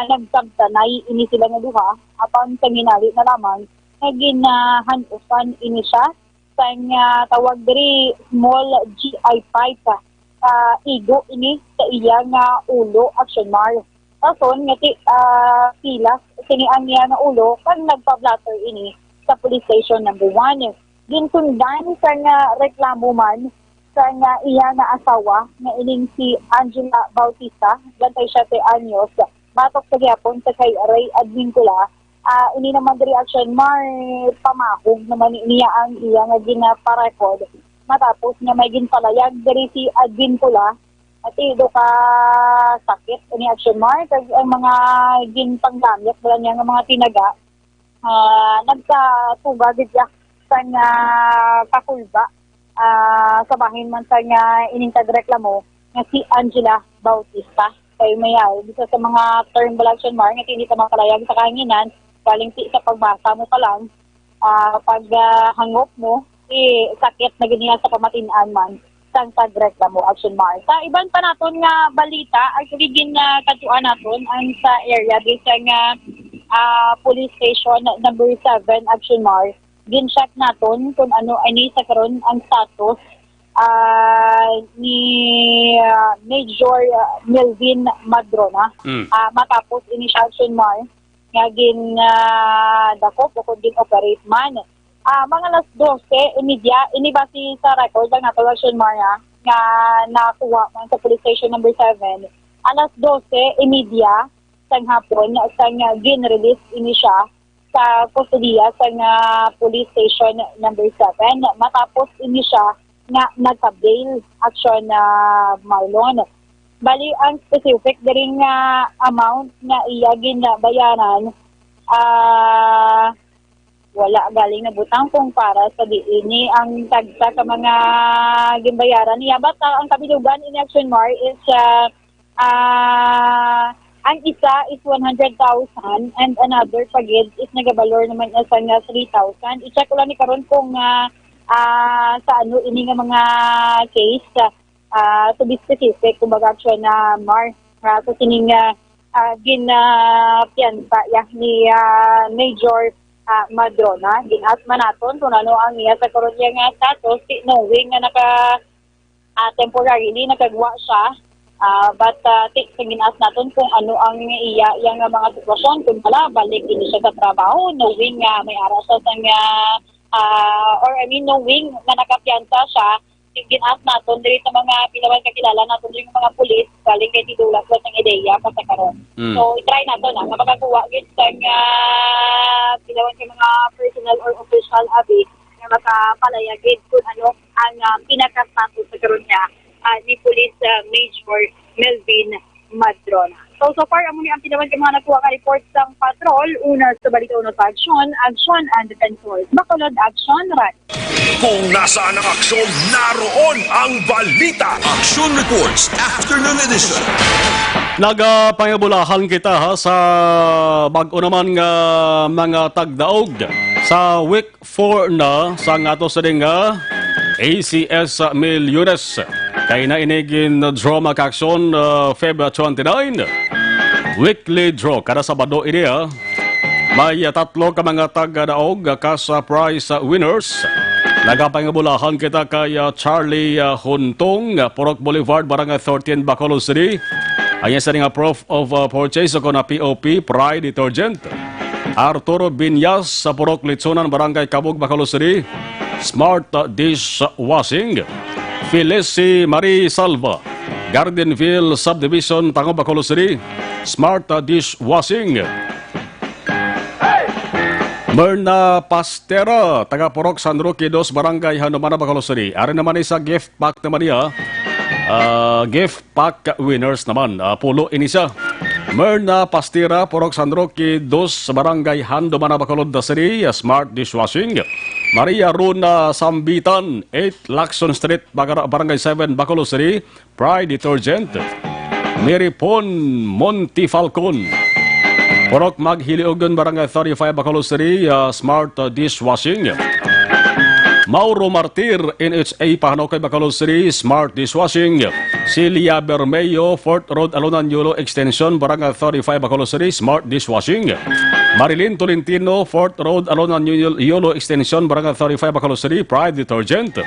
nagsabtanay ini sila nga duha, apan sa ginali na lamang nga ginahan-usan ini siya sang, ah, tawag diri small G I pipe. Ah, igo ini sa iya nga ulo, Action Mar. Rason nga ti, ah, pilas sini ang iya nga ulo kag nagpa-blatter ini sa police station number one. Ginsundan sang, ah, reklamo man sang, ah, iya nga asawa nga ining si Angela Bautista, twenty-seven anyos, batok sa gihapon sa kay Ray Advincula. Ah, ini naman diri, Action Mar, pamahog naman niya ang iya nga ginaparekod matapos nga may ginpalayag diri si Advincula. Ati do ka sakit ini, Action Mar, kag ang mga ginpanggamit bala niya nga mga tinaga, ah, nagkatuga gid siya sang, ah, kakulba, ah, sa bahin man sang, ah, ining tagreklamo nga si Angela Bautista. Kay may, ah, isa sa mga term bala, Action Mar, nga hindi ka makalayag sa kahanginan, galing ti sa pagbasa mo pa lang, ah, pag, ah, hangop mo, eh, sakit na gid niya sa pamatin-an man sang tagreklamo, Action Mar. Sa iban pa naton nga balita, actually, gin, ah, kadtuan naton ang sa area, di sa nga, ah, police station number seven, Action Mar. Gin-check naton kung ano ani sa karon ang status, ah, ni, ah, Major, ah, Melvin Madrona. Mm. Ah, matapos ini siya, Action Mar, nga gin, ah, dakop o kung gin-operate man. Ah, mga alas dose y media, ini base sa record ang nato, Action Mar, ah, nga nakuha man sa police station number seven. Alas dose y media sang hapon, sang, ah, gin-release ini siya sa kustodiya sang, ah, police station number seven, matapos ini siya nga nagka-bail, Action, ah, Marlon. Bali, ang specific diri nga amount nga iya ginabayaran, ah, wala galing nabutang kung para sa diin ni ang tagsa ka mga ginbayaran niya. But, ah, ang kabilugan ini, Action Mar, is, ah, ah, ang isa is one hundred thousand and another pa gid is nagabalor naman niya sa nga three thousand. I-check ko lang ni karon kung, ah, ah, sa ano ini nga mga case, ah, ah, to be specific, kumbaga, Action, ah, Mar, ah, sa sining, ah, ah, gin, ah, piyansa, ya, ni, ah, Major, ah, Madrona. Gin-ask man naton kung ano ang iya sa karon niya nga status, ti, knowing nga naka, ah, temporarily nakagwa siya. Ah, but, ah, ti, sa gin-ask naton kung ano ang iya, iya nga mga sitwasyon, kung wala, balik ini siya sa trabaho, knowing nga may ara siya sa nga, ah, or I mean, knowing nga nakapiyansa siya, gin-ask naton diri sa mga pila man kakilala naton diri nga mga pulis, galing kay Tidula plus ang ideya pa sa karon. Mm. So, i-try naton, ah, nga makakuha gyud sa nga pila man ka mga personal or official abi nga makapalayag gid kung ano ang, ah, pinaka-status sa karon niya, ah, ni Police, ah, Major Melvin Madrona. So, so far, amo ni ang pila man ka mga nakuha nga report sang patrol. Una sa balita, una sa aksyon, aksyon and defensor. Bacolod, aksyon, run. Kung nasaan ang aksyon, naroon ang balita. Action Reports, Afternoon Edition. Nagapangabulahan kita, ha, sa bag-o naman nga mga tagdaog sa week four na sa ato sa ding, ah, A C S Millones. Kay na ini gin-draw, mga kaaksyon, ah, Feb twenty-nine. Weekly draw kada Sabado ini, ah. May, ah, tatlo ka mga taga-daog, ah, cash, ah, prize, ah, winners. Nagapangabulahan kita kay, ah, Charlie, ah, Huntong, ah, Purok Boulevard, Barangay thirteen, Bacolod City. Ang iya sini nga proof of, ah, purchase o kon P O P, Pride Detergent. Arturo Binyas sa Purok Litsonan, Barangay Cabug, Bacolod City, Smart, ah, Dish Washing. Felici Marie Salva, Gardenville Subdivision, Tango, Bacolod City, Smart, ah, Dish Washing. Merna Pastera, taga Purok San Roque dos, Barangay Hanumana, Bacolod City. Ari naman ni sa gift pack naman niya. Ah, gift pack winners naman. Ah, pulo ini siya. Merna Pastera, Purok San Roque dos, Barangay Hanumana, Bacolod City, ah, Smart Dishwashing. Maria Runa Sambitan, eight Lacson Street, Bagar-, Barangay seven, Bacolod City, Pride Detergent. Mary Pon Montifalcon, Purok Maghiliugon, Barangay thirty-five, Bacolod City, ah, Smart, ah, Dishwashing. Mauro Martir, N H A Pahanokay, Bacolod City, Smart Dishwashing. Celia Bermeo, Fourth Road, Alonan Yolo Extension, Barangay thirty-five, Bacolod City, Smart Dishwashing. Marilyn Tolentino, Fourth Road, Alonan Yolo Extension, Barangay thirty-five, Bacolod City, Pride Detergent.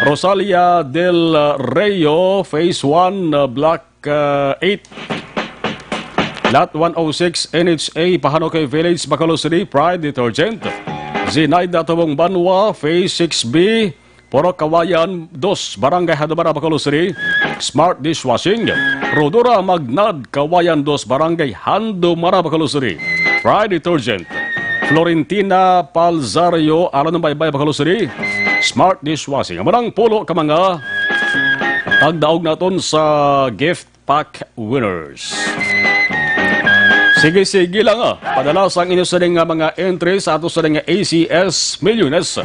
Rosalia Del Rio, Phase one, uh, Block uh, eight, Lot one oh six, N H A, Pahanokay Village, Bacolod City, Pride Detergent. Zinaida Tubong Banwa, Phase six B, Purok Kawayan dos, Barangay Handomara, Bacolod City, Smart Dishwashing. Rodora Magnad, Kawayan dos, Barangay Handomara, Bacolod City, Pride Detergent. Florentina Palzario, Alan ng Baybay, Bacolod City, Smart Dishwashing. Amo nang pulo ka mga tagdaog naton sa gift pack winners. Sige, sige lang, ah. Padala sang inyo sa nga mga entry sa ato sa nga A C S Milyones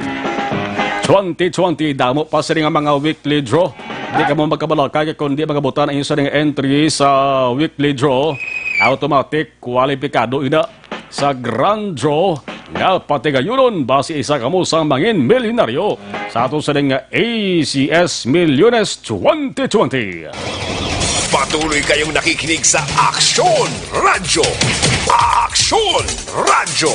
twenty twenty. Damo pa sa nga mga weekly draw. Di ka mo magkabalaka kay kung di magabutan ang inyo sa nga entry sa weekly draw, automatic kwalipikado ina sa grand draw nga patigayunon basi isa kamo sa mangin milyonaryo sa ato sa nga A C S Milyones twenty twenty. Patuloy kayong nakikinig sa Aksyon Radyo. Aksyon Radyo.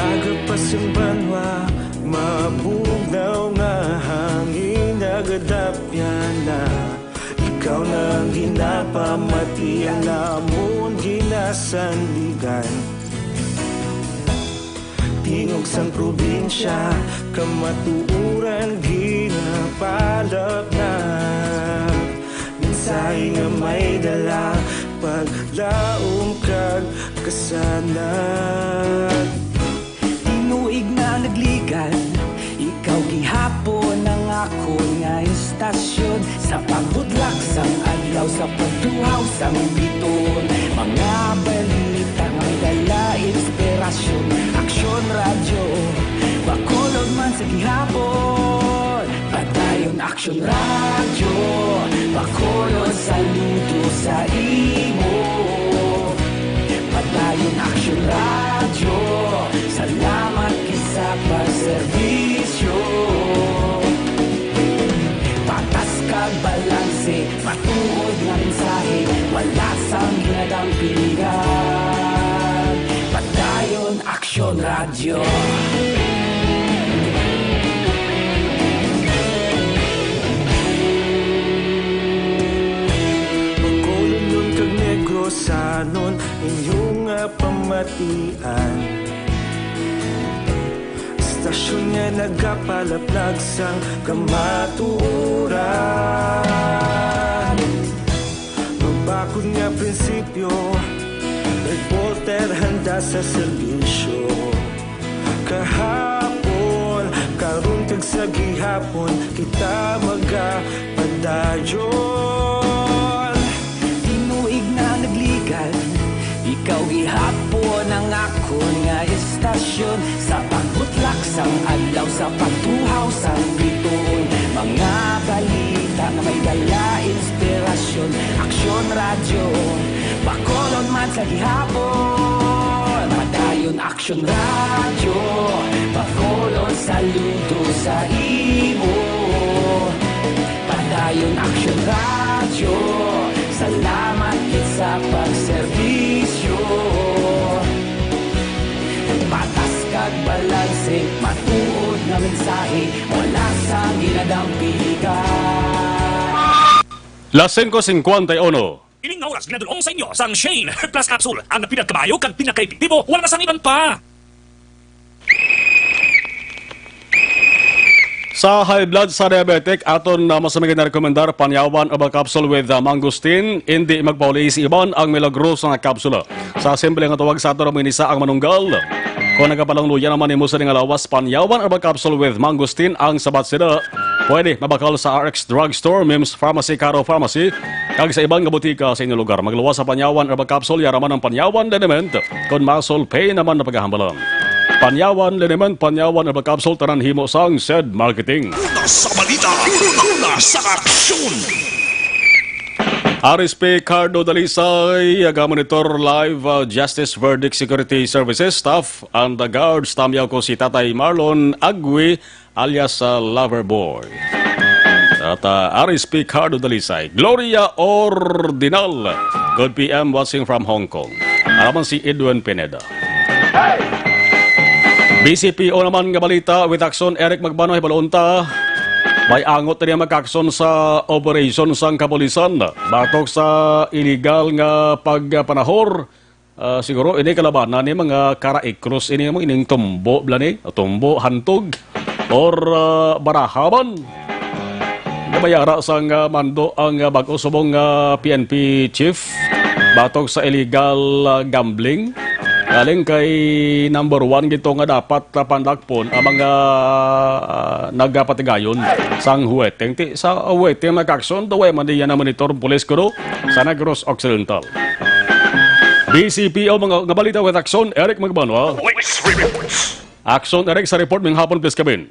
Aga pa sang banwa, mabugnaw nga hangin nagadapyan na. Ikaw na ang ginapamati, ang amon ginasandigan. Tingog sang probinsya, kamatuoran ginapalapnap. Mensahe nga may dala, paglaom kag kasanag. Tinuig na nagligan, ikaw gihapon ang akon nga istasyon. Sa pagbutlak sang adlaw, sa pagtuhaw sang biton, mga balita nga may dala inspirasyon. Aksyon Radyo, Bacolod man sa gihapon. Padayon Aksyon Radyo, Bacolod, saludo sa imo. Padayon Aksyon Radyo, salamat gid sa pagserbisyo. Patas kag balanse, matuod nga mensahe, wala sang ginadampingan. Padayon Aksyon Radyo. Bacolodnon kag Negrosanon, inyo nga pamatian. Istasyon nga nagapalaplag sang kamatuoran. Mabakod nga prinsipyo, reporter handa sa serbisyo. Kahapon, karon kag sa gihapon, kita magapadayon. Tinuig na nagligan, ikaw gihapon ang akon nga istasyon. Sa pagbutlak sang adlaw, sa pagtuhaw sang bituon, mga balita nga may dala inspirasyon. Aksyon Radyo, Bacolod man sa gihapon. Padayon Aksyon Radyo, Bacolod, saludo sa imo. Padayon Aksyon Radyo, salamat gid sa pagserbisyo. Patas kag balanse, Mensahe mula sa ginadang pilikan. Las singko cincuenta y uno. Ining nga oras ginadul-ong sa inyo sang Shane Herbal Plus Capsule, ang pinakabayo kag pinakaepektibo, wala na sang iban pa. Sa high blood, sa diabetic, aton na mas may ginarekomendar Panyawan Herbal Capsule with, uh, Mangosteen. Indi magpauli sa iban ang milagroso nga kapsula. Sa simple nga tawag sa aton, amo ini sa ang manunggal. Kung nagapalangluya naman nimo sa nga lawas, Panyawan Herbal Capsule with Mangosteen ang sabat sida. Pwede mabakal sa R X Drugstore, Mims Pharmacy, Caro Pharmacy, kag sa iban nga butika sa inyong lugar. Magluwas sa Panyawan Herbal Capsule, yara man ang Panyawan Liniment, kon muscle pain naman na paghahambalan. Panyawan Liniment, Panyawan Herbal Capsule, tanan himo sang Sed Marketing. Una sa balita, una, una sa aksyon. R S P Cardo Dalisay, aga-monitor live, uh, Justice Verdict Security Services staff and the guards. Tamyaw ko si Tatay Marlon Agwi, alias, uh, Lover Boy. At, uh, R S P Cardo Dalisay, Gloria Ordinal. Good P M, watching from Hong Kong. Araman si Edwin Pineda. B C P O naman nga balita, with action, Eric Magbanwa, hibaluon ta. May angot na niya mag-action sa operasyon sang kapulisan batok sa illegal nga pagpanahor. Ah, siguro ini kalabanan ni mga kara-ikros ini mo, ining tumbo bala ni, tumbo, hantog, or, ah, barahaban. Nabayara sang, ah, mando ang, ah, bag-o subong, ah, P N P chief batok sa illegal, ah, gambling. Galing kay number one gito nga dapat, ah, pandakpon ang mga, ah, nagapatigayon sang huweteng. Ti, sa huweteng nag-aksyon, daw ay man diyan na monitor pulis kuno sa Negros Occidental. B C P O mga, nga balita with action, Eric Magbanwa. Police reports. Action, Eric, sa report ming hapon, please, kabin.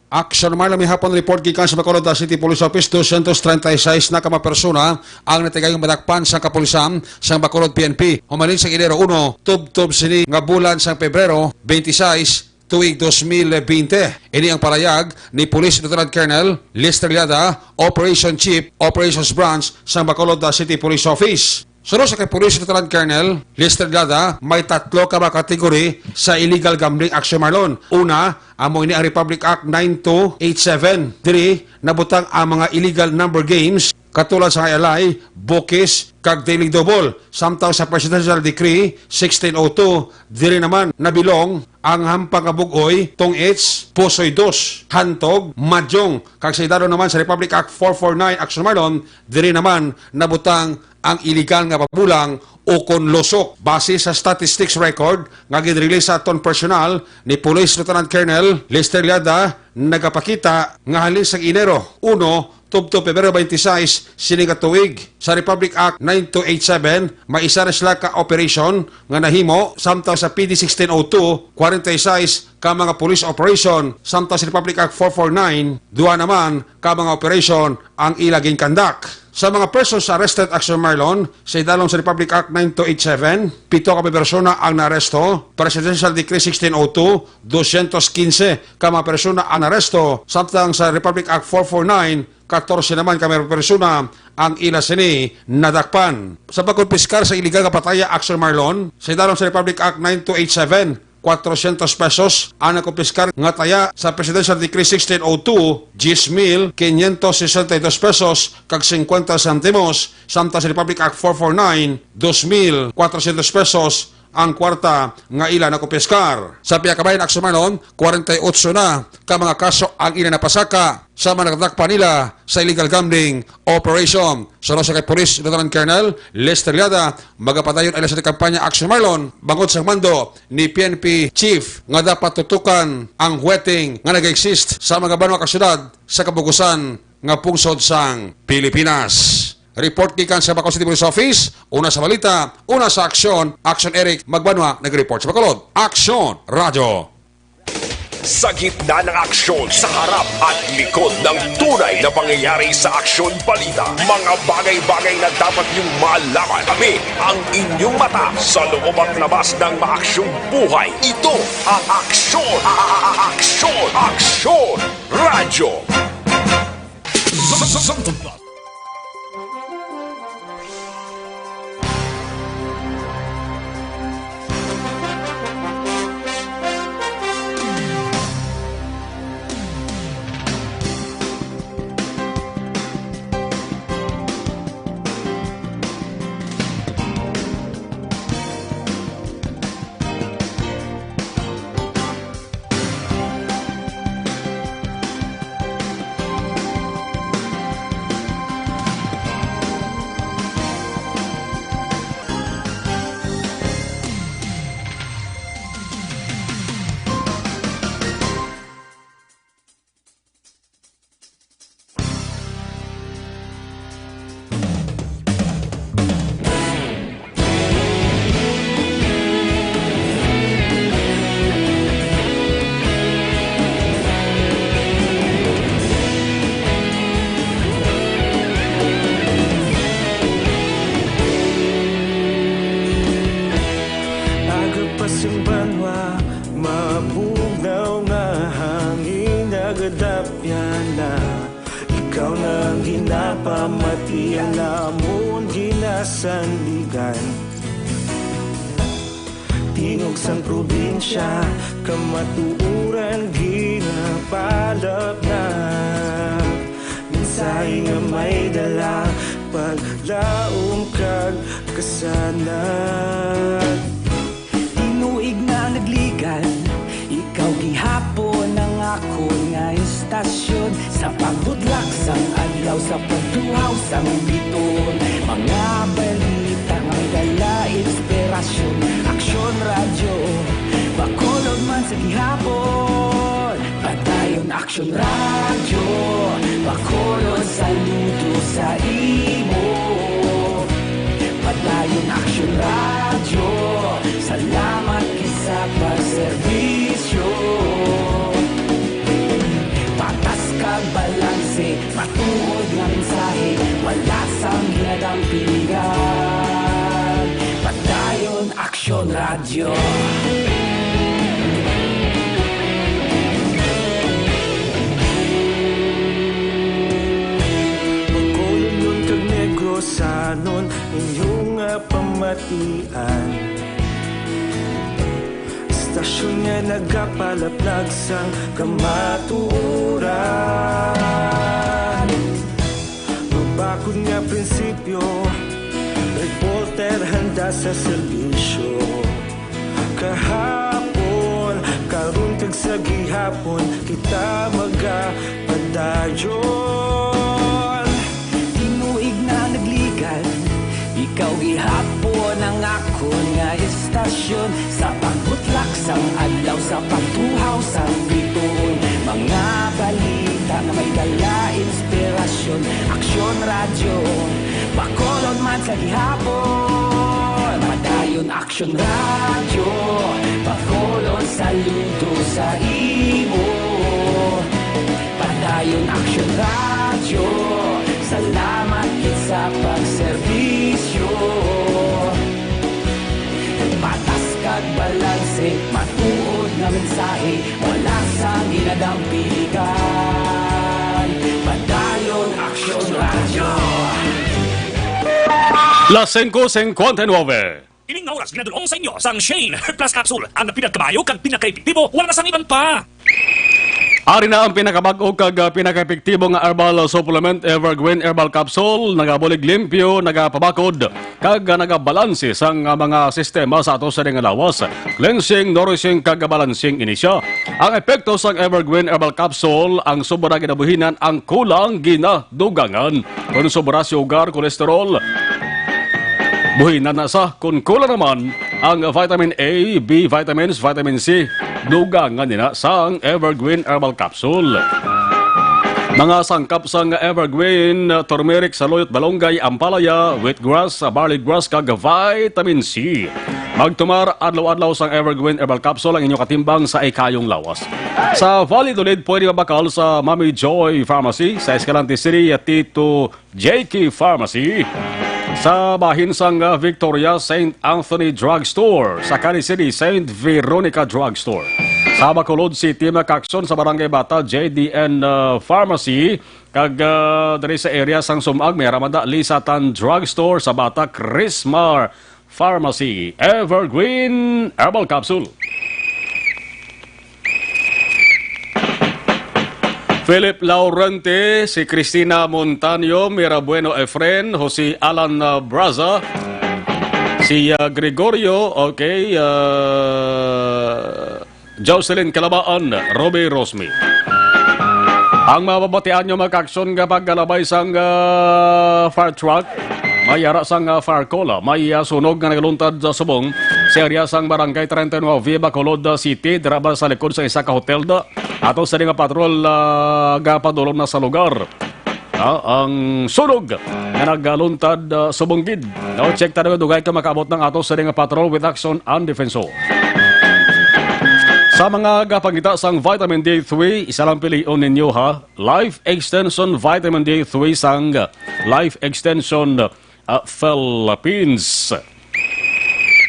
Action, Marlon, may hapon report gikan sa Bacolod City Police Office, dosyentos treinta y seis na ka mga persona ang natigayon madakpan sa kapulisan sang Bacolod P N P. Humalin sa Enero uno, tubtob sini nga bulan sang Pebrero twenty-six, tuig dos mil bente. Ini ang palayag ni Police Lieutenant Colonel Lester Liada, Operation Chief, Operations Branch sang Bacolod City Police Office. Suno sa kay Police Lieutenant Colonel Lester Liada, may tatlo ka mga category sa illegal gambling action, Marlon. Una, amo ini ang Republic Act nine two eight seven. Diri nabutang ang mga illegal number games, katulad sa Alay, Bukis, kag Daily Double, samtang sa Presidential Decree sixteen oh two, diri naman nabilong ang Hampang nga Bug-oy, Tong Its, Pusoy Dos, Hantog, Madyong, kag sa idaro naman sa Republic Act four four nine, Action Marlon, diri naman nabutang ang iligal nga pabulang ukon lusok. Base sa statistics record nga ginrelease sa aton personal ni Police Lieutenant Colonel Lester Liada, nagapakita nga halin sa Enero uno tubtob Pebrero twenty-six sini nga tuig, sa Republic Act nine two eight seven, may isa na sila ka operasyon nga nahimo, samtang sa P D sixteen oh two, forty-six ka mga police operation, samtang sa Republic Act four four nine, duha naman ka mga operation ang ila ginkandak. Sa mga persons arrested, Action Marlon, sa idalom sa Republic Act nine two eight seven, pito ka mga persona ang naaresto, Presidential Decree sixteen oh two, dosyentos kinse ka mga persona ang naaresto, samtang sa Republic Act four four nine, katorse naman ka mga persona ang ila sini nadakpan. Sa pagkumpiskar sa iligal nga pataya, Action Marlon, sa idalom sa Republic Act nine two eight seven, kwatrosyentos pesos ang nakumpiskar nga taya sa Presidential Decree sixteen oh two, diyes mil quinientos sesenta y dos pesos kag cincuenta sentimos, samtang sa Republic Act four four nine, dos mil kwatrosyentos pesos ang kwarta nga ila nakumpiskar. Sa pihak kabahin, Action Marlon, kwarenta y otso na ka mga kaso ang ila napasaka sa mga nadakpan nila sa illegal gambling operation. Suno sa kay Police Lieutenant Colonel Lester Liada, magapadayon ang ila sa kampanya Action Marlon bangod sa mando ni P N P Chief nga dapat tutukan ang weteng nga nag-exist sa mga banwa kag syudad sa kabugusan nga pungsod sang Pilipinas. Report gikan sa Bacolod City Police Office, una sa balita, una sa aksyon, Action Eric Magbanwa nag-report sa Bacolod. Action Radyo. Sa gitna ng aksyon, sa harap at likod ng tunay na pangyayari sa Aksyon Balita, mga bagay-bagay na dapat niyong malaman. Kami ang inyong mata sa loob at labas ng maaksyong buhay. Ito ang Aksyon, Aksyon, Aksyon Radyo. Sing banwa, mabugnaw nga hangin nagadapya na. Ikaw na ang ginapamati, ang amon ginasandigan. Tingog sang probinsya, kamatuoran ginapalapnap. Mensahe nga may dala, paglaom kag kasanag. Tinuig na nagligan, ikaw gihapon ang akon nga istasyon. Sa pagbudlak sang adlaw, sa pagtuhaw sang biton, mga balita nga may dala inspirasyon. Aksyon Radyo, Bacolod man sa gihapon. Padayon Aksyon Radyo, Bacolod, saludo sa imo. Padayon Aksyon Radyo, salamat gid sa pagserbisyo. Patas kag balanse, matuod nga mensahe, wala sang ginadampingan. Padayon Aksyon Radyo. Bacolodnon kag Negrosanon, inyo nga pamatian. Istasyon nga nagapalaplag sang kamatuoran. Mabakod nga prinsipyo, reporter handa sa serbisyo. Kahapon, karon kag sa gihapon, kita magapadayon. Tinuig na nagligan, ikaw gihapon ang akon nga istasyon. Sa pagbutlak sang adlaw, sa pagtuhaw sang bituon, mga balita nga may dala inspirasyon. Aksyon Radyo, Bacolod man sa gihapon. Padayon Aksyon Radyo, Bacolod, saludo sa imo. Padayon Aksyon Radyo, salamat gid sa pagserbisyo. Patas kag balanse, matuod nga mensahe, wala sang ginadampigan. Padayon Aksyon Radyo. Las singko singkwenta y nuebe. Ining nga oras ginadul-ong sa inyo sang Shane Herbal Plus Capsule, ang pinakamayo kag pinakaepektibo, wala na sang iban pa. Ari na ang pinakabag-o kag, ah, pinakaepektibo nga herbal supplement, Evergreen Herbal Capsule. Nagabulig limpyo, nagapabakod, kag, ah, nagabalanse sang, ah, mga sistema sa ato sa nga lawas. Cleansing, nourishing, kag balancing ini siya. Ang epekto sang Evergreen Herbal Capsule, ang sobra ginabuhinan, ang kulang gina dugangan. Kon sobra sugar, cholesterol, buhinan na sa. Kon kulang naman ang vitamin A, B vitamins, vitamin C, dugangan nina sang Evergreen Herbal Capsule. Mga sangkap sang Evergreen: turmeric, saluyot, balunggay, ampalaya, wheatgrass, barley grass, kag vitamin C. Magtumar adlaw-adlaw sang Evergreen Herbal Capsule, ang inyo katimbang sa ikayong lawas. Sa Valladolid, pwede mabakal sa Mami Joy Pharmacy, sa Escalante City, Tito J K Pharmacy, sa bahin sang, ah, Victoria, Saint Anthony Drugstore, sa Cali City, Saint Veronica Drugstore. Sa Bacolod City, makaaksyon sa Barangay Bata, J D N, ah, Pharmacy, kag, ah, diri sa area sang Sumag, may aramanda Lisatan Drugstore, sa Bata, Chrismar Pharmacy, Evergreen Herbal Capsule. Philip Laurente, si Cristina Montaño, Mira Bueno Efren, Jose Alan, uh, Braza, si, uh, Gregorio, okay, uh, Jocelyn Calabaan, Robbie Rosmi. Ang mababatian nyo, makaaksyon nga pagkalabay sang, ah, fire truck, may ara sang, ah, fire call, ah, may, ah, sunog nga nagaluntad sa subong sa area sang Barangay treinta y nueve, Bacolod, ah, City, dira ba sa likod sa isa ka hotel da. Ato sa nga patrol, ah, gapadulong na sa lugar. Ah, ang sunog nga nagaluntad, ah, subong gid. No, check ta daw dugay ka makaabot ng ato sa nga patrol with action and defenso. Sa mga gapangita sang vitamin D three, isa lang pilion ninyo, ha. Life Extension Vitamin D three sang Life Extension, ah, Philippines.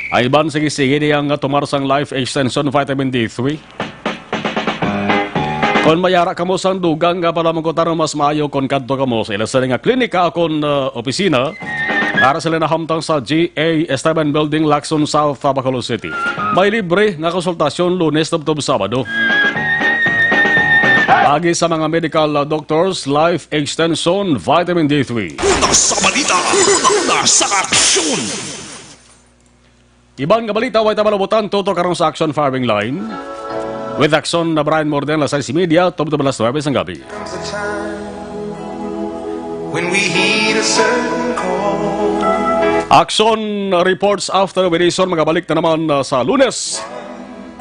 Ay ban, sige-sige niya nga tumar sang Life Extension Vitamin D three. Kon mayara kamo sang dugang nga panamangkutan, mas maayo kon kadto kamo sa ila sini nga klinika kon, uh, opisina. Ara sila nahamtang sa G A Esteban Building, Lacson South, Bacolod City. May libre nga konsultasyon Lunes tubtob Sabado. Agi sa mga medical, uh, doctors, Life Extension Vitamin D three. Una sa balita, una sa aksyon. Iban nga balita, way ta malabutan, tutok karon sa Aksyon Firing Line. With Aksyon na Brian Morden, alas sais y media, tubtob alas nuebe sang gabi. When we heed a certain call. Aksyon Reports After Edition, magabalik na naman, uh, sa Lunes.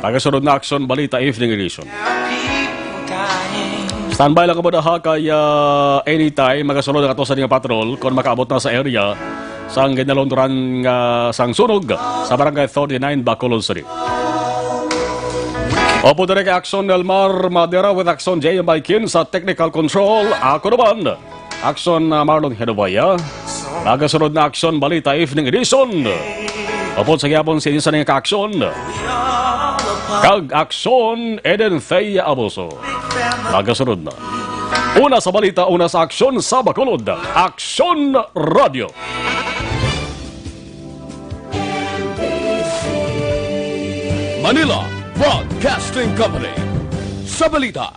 Nagasunod na Aksyon Balita Evening Edition. Standby lang kamo diha kay, ah, anytime magasunod ang ato sa nga patrol kon makaabot na sa area sang ginalunduran nga sang sunog sa Barangay thirty-nine, Bacolod City. Opo, diri kay Aksyon Elmar Madera with Aksyon J M Baikin sa technical control. Ako naman, Aksyon, uh, Marlon Genovia. Nagasunod na Aksyon Balita Evening Edition. Upod sa gihapon sa inyo sa nga kaaksyon. Kag Aksyon Eden Thea Abuso. Nagasunod na. Una sa balita, una sa aksyon sa Bacolod. Aksyon Radio. Manila Broadcasting Company. Sa balita,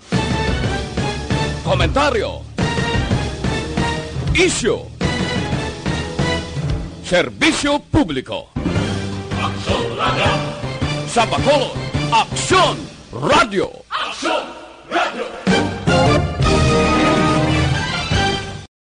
komentaryo, isyu, serbisyo publiko. Aksyon Radio. Sa Bacolod, Aksyon Radio. Aksyon Radio.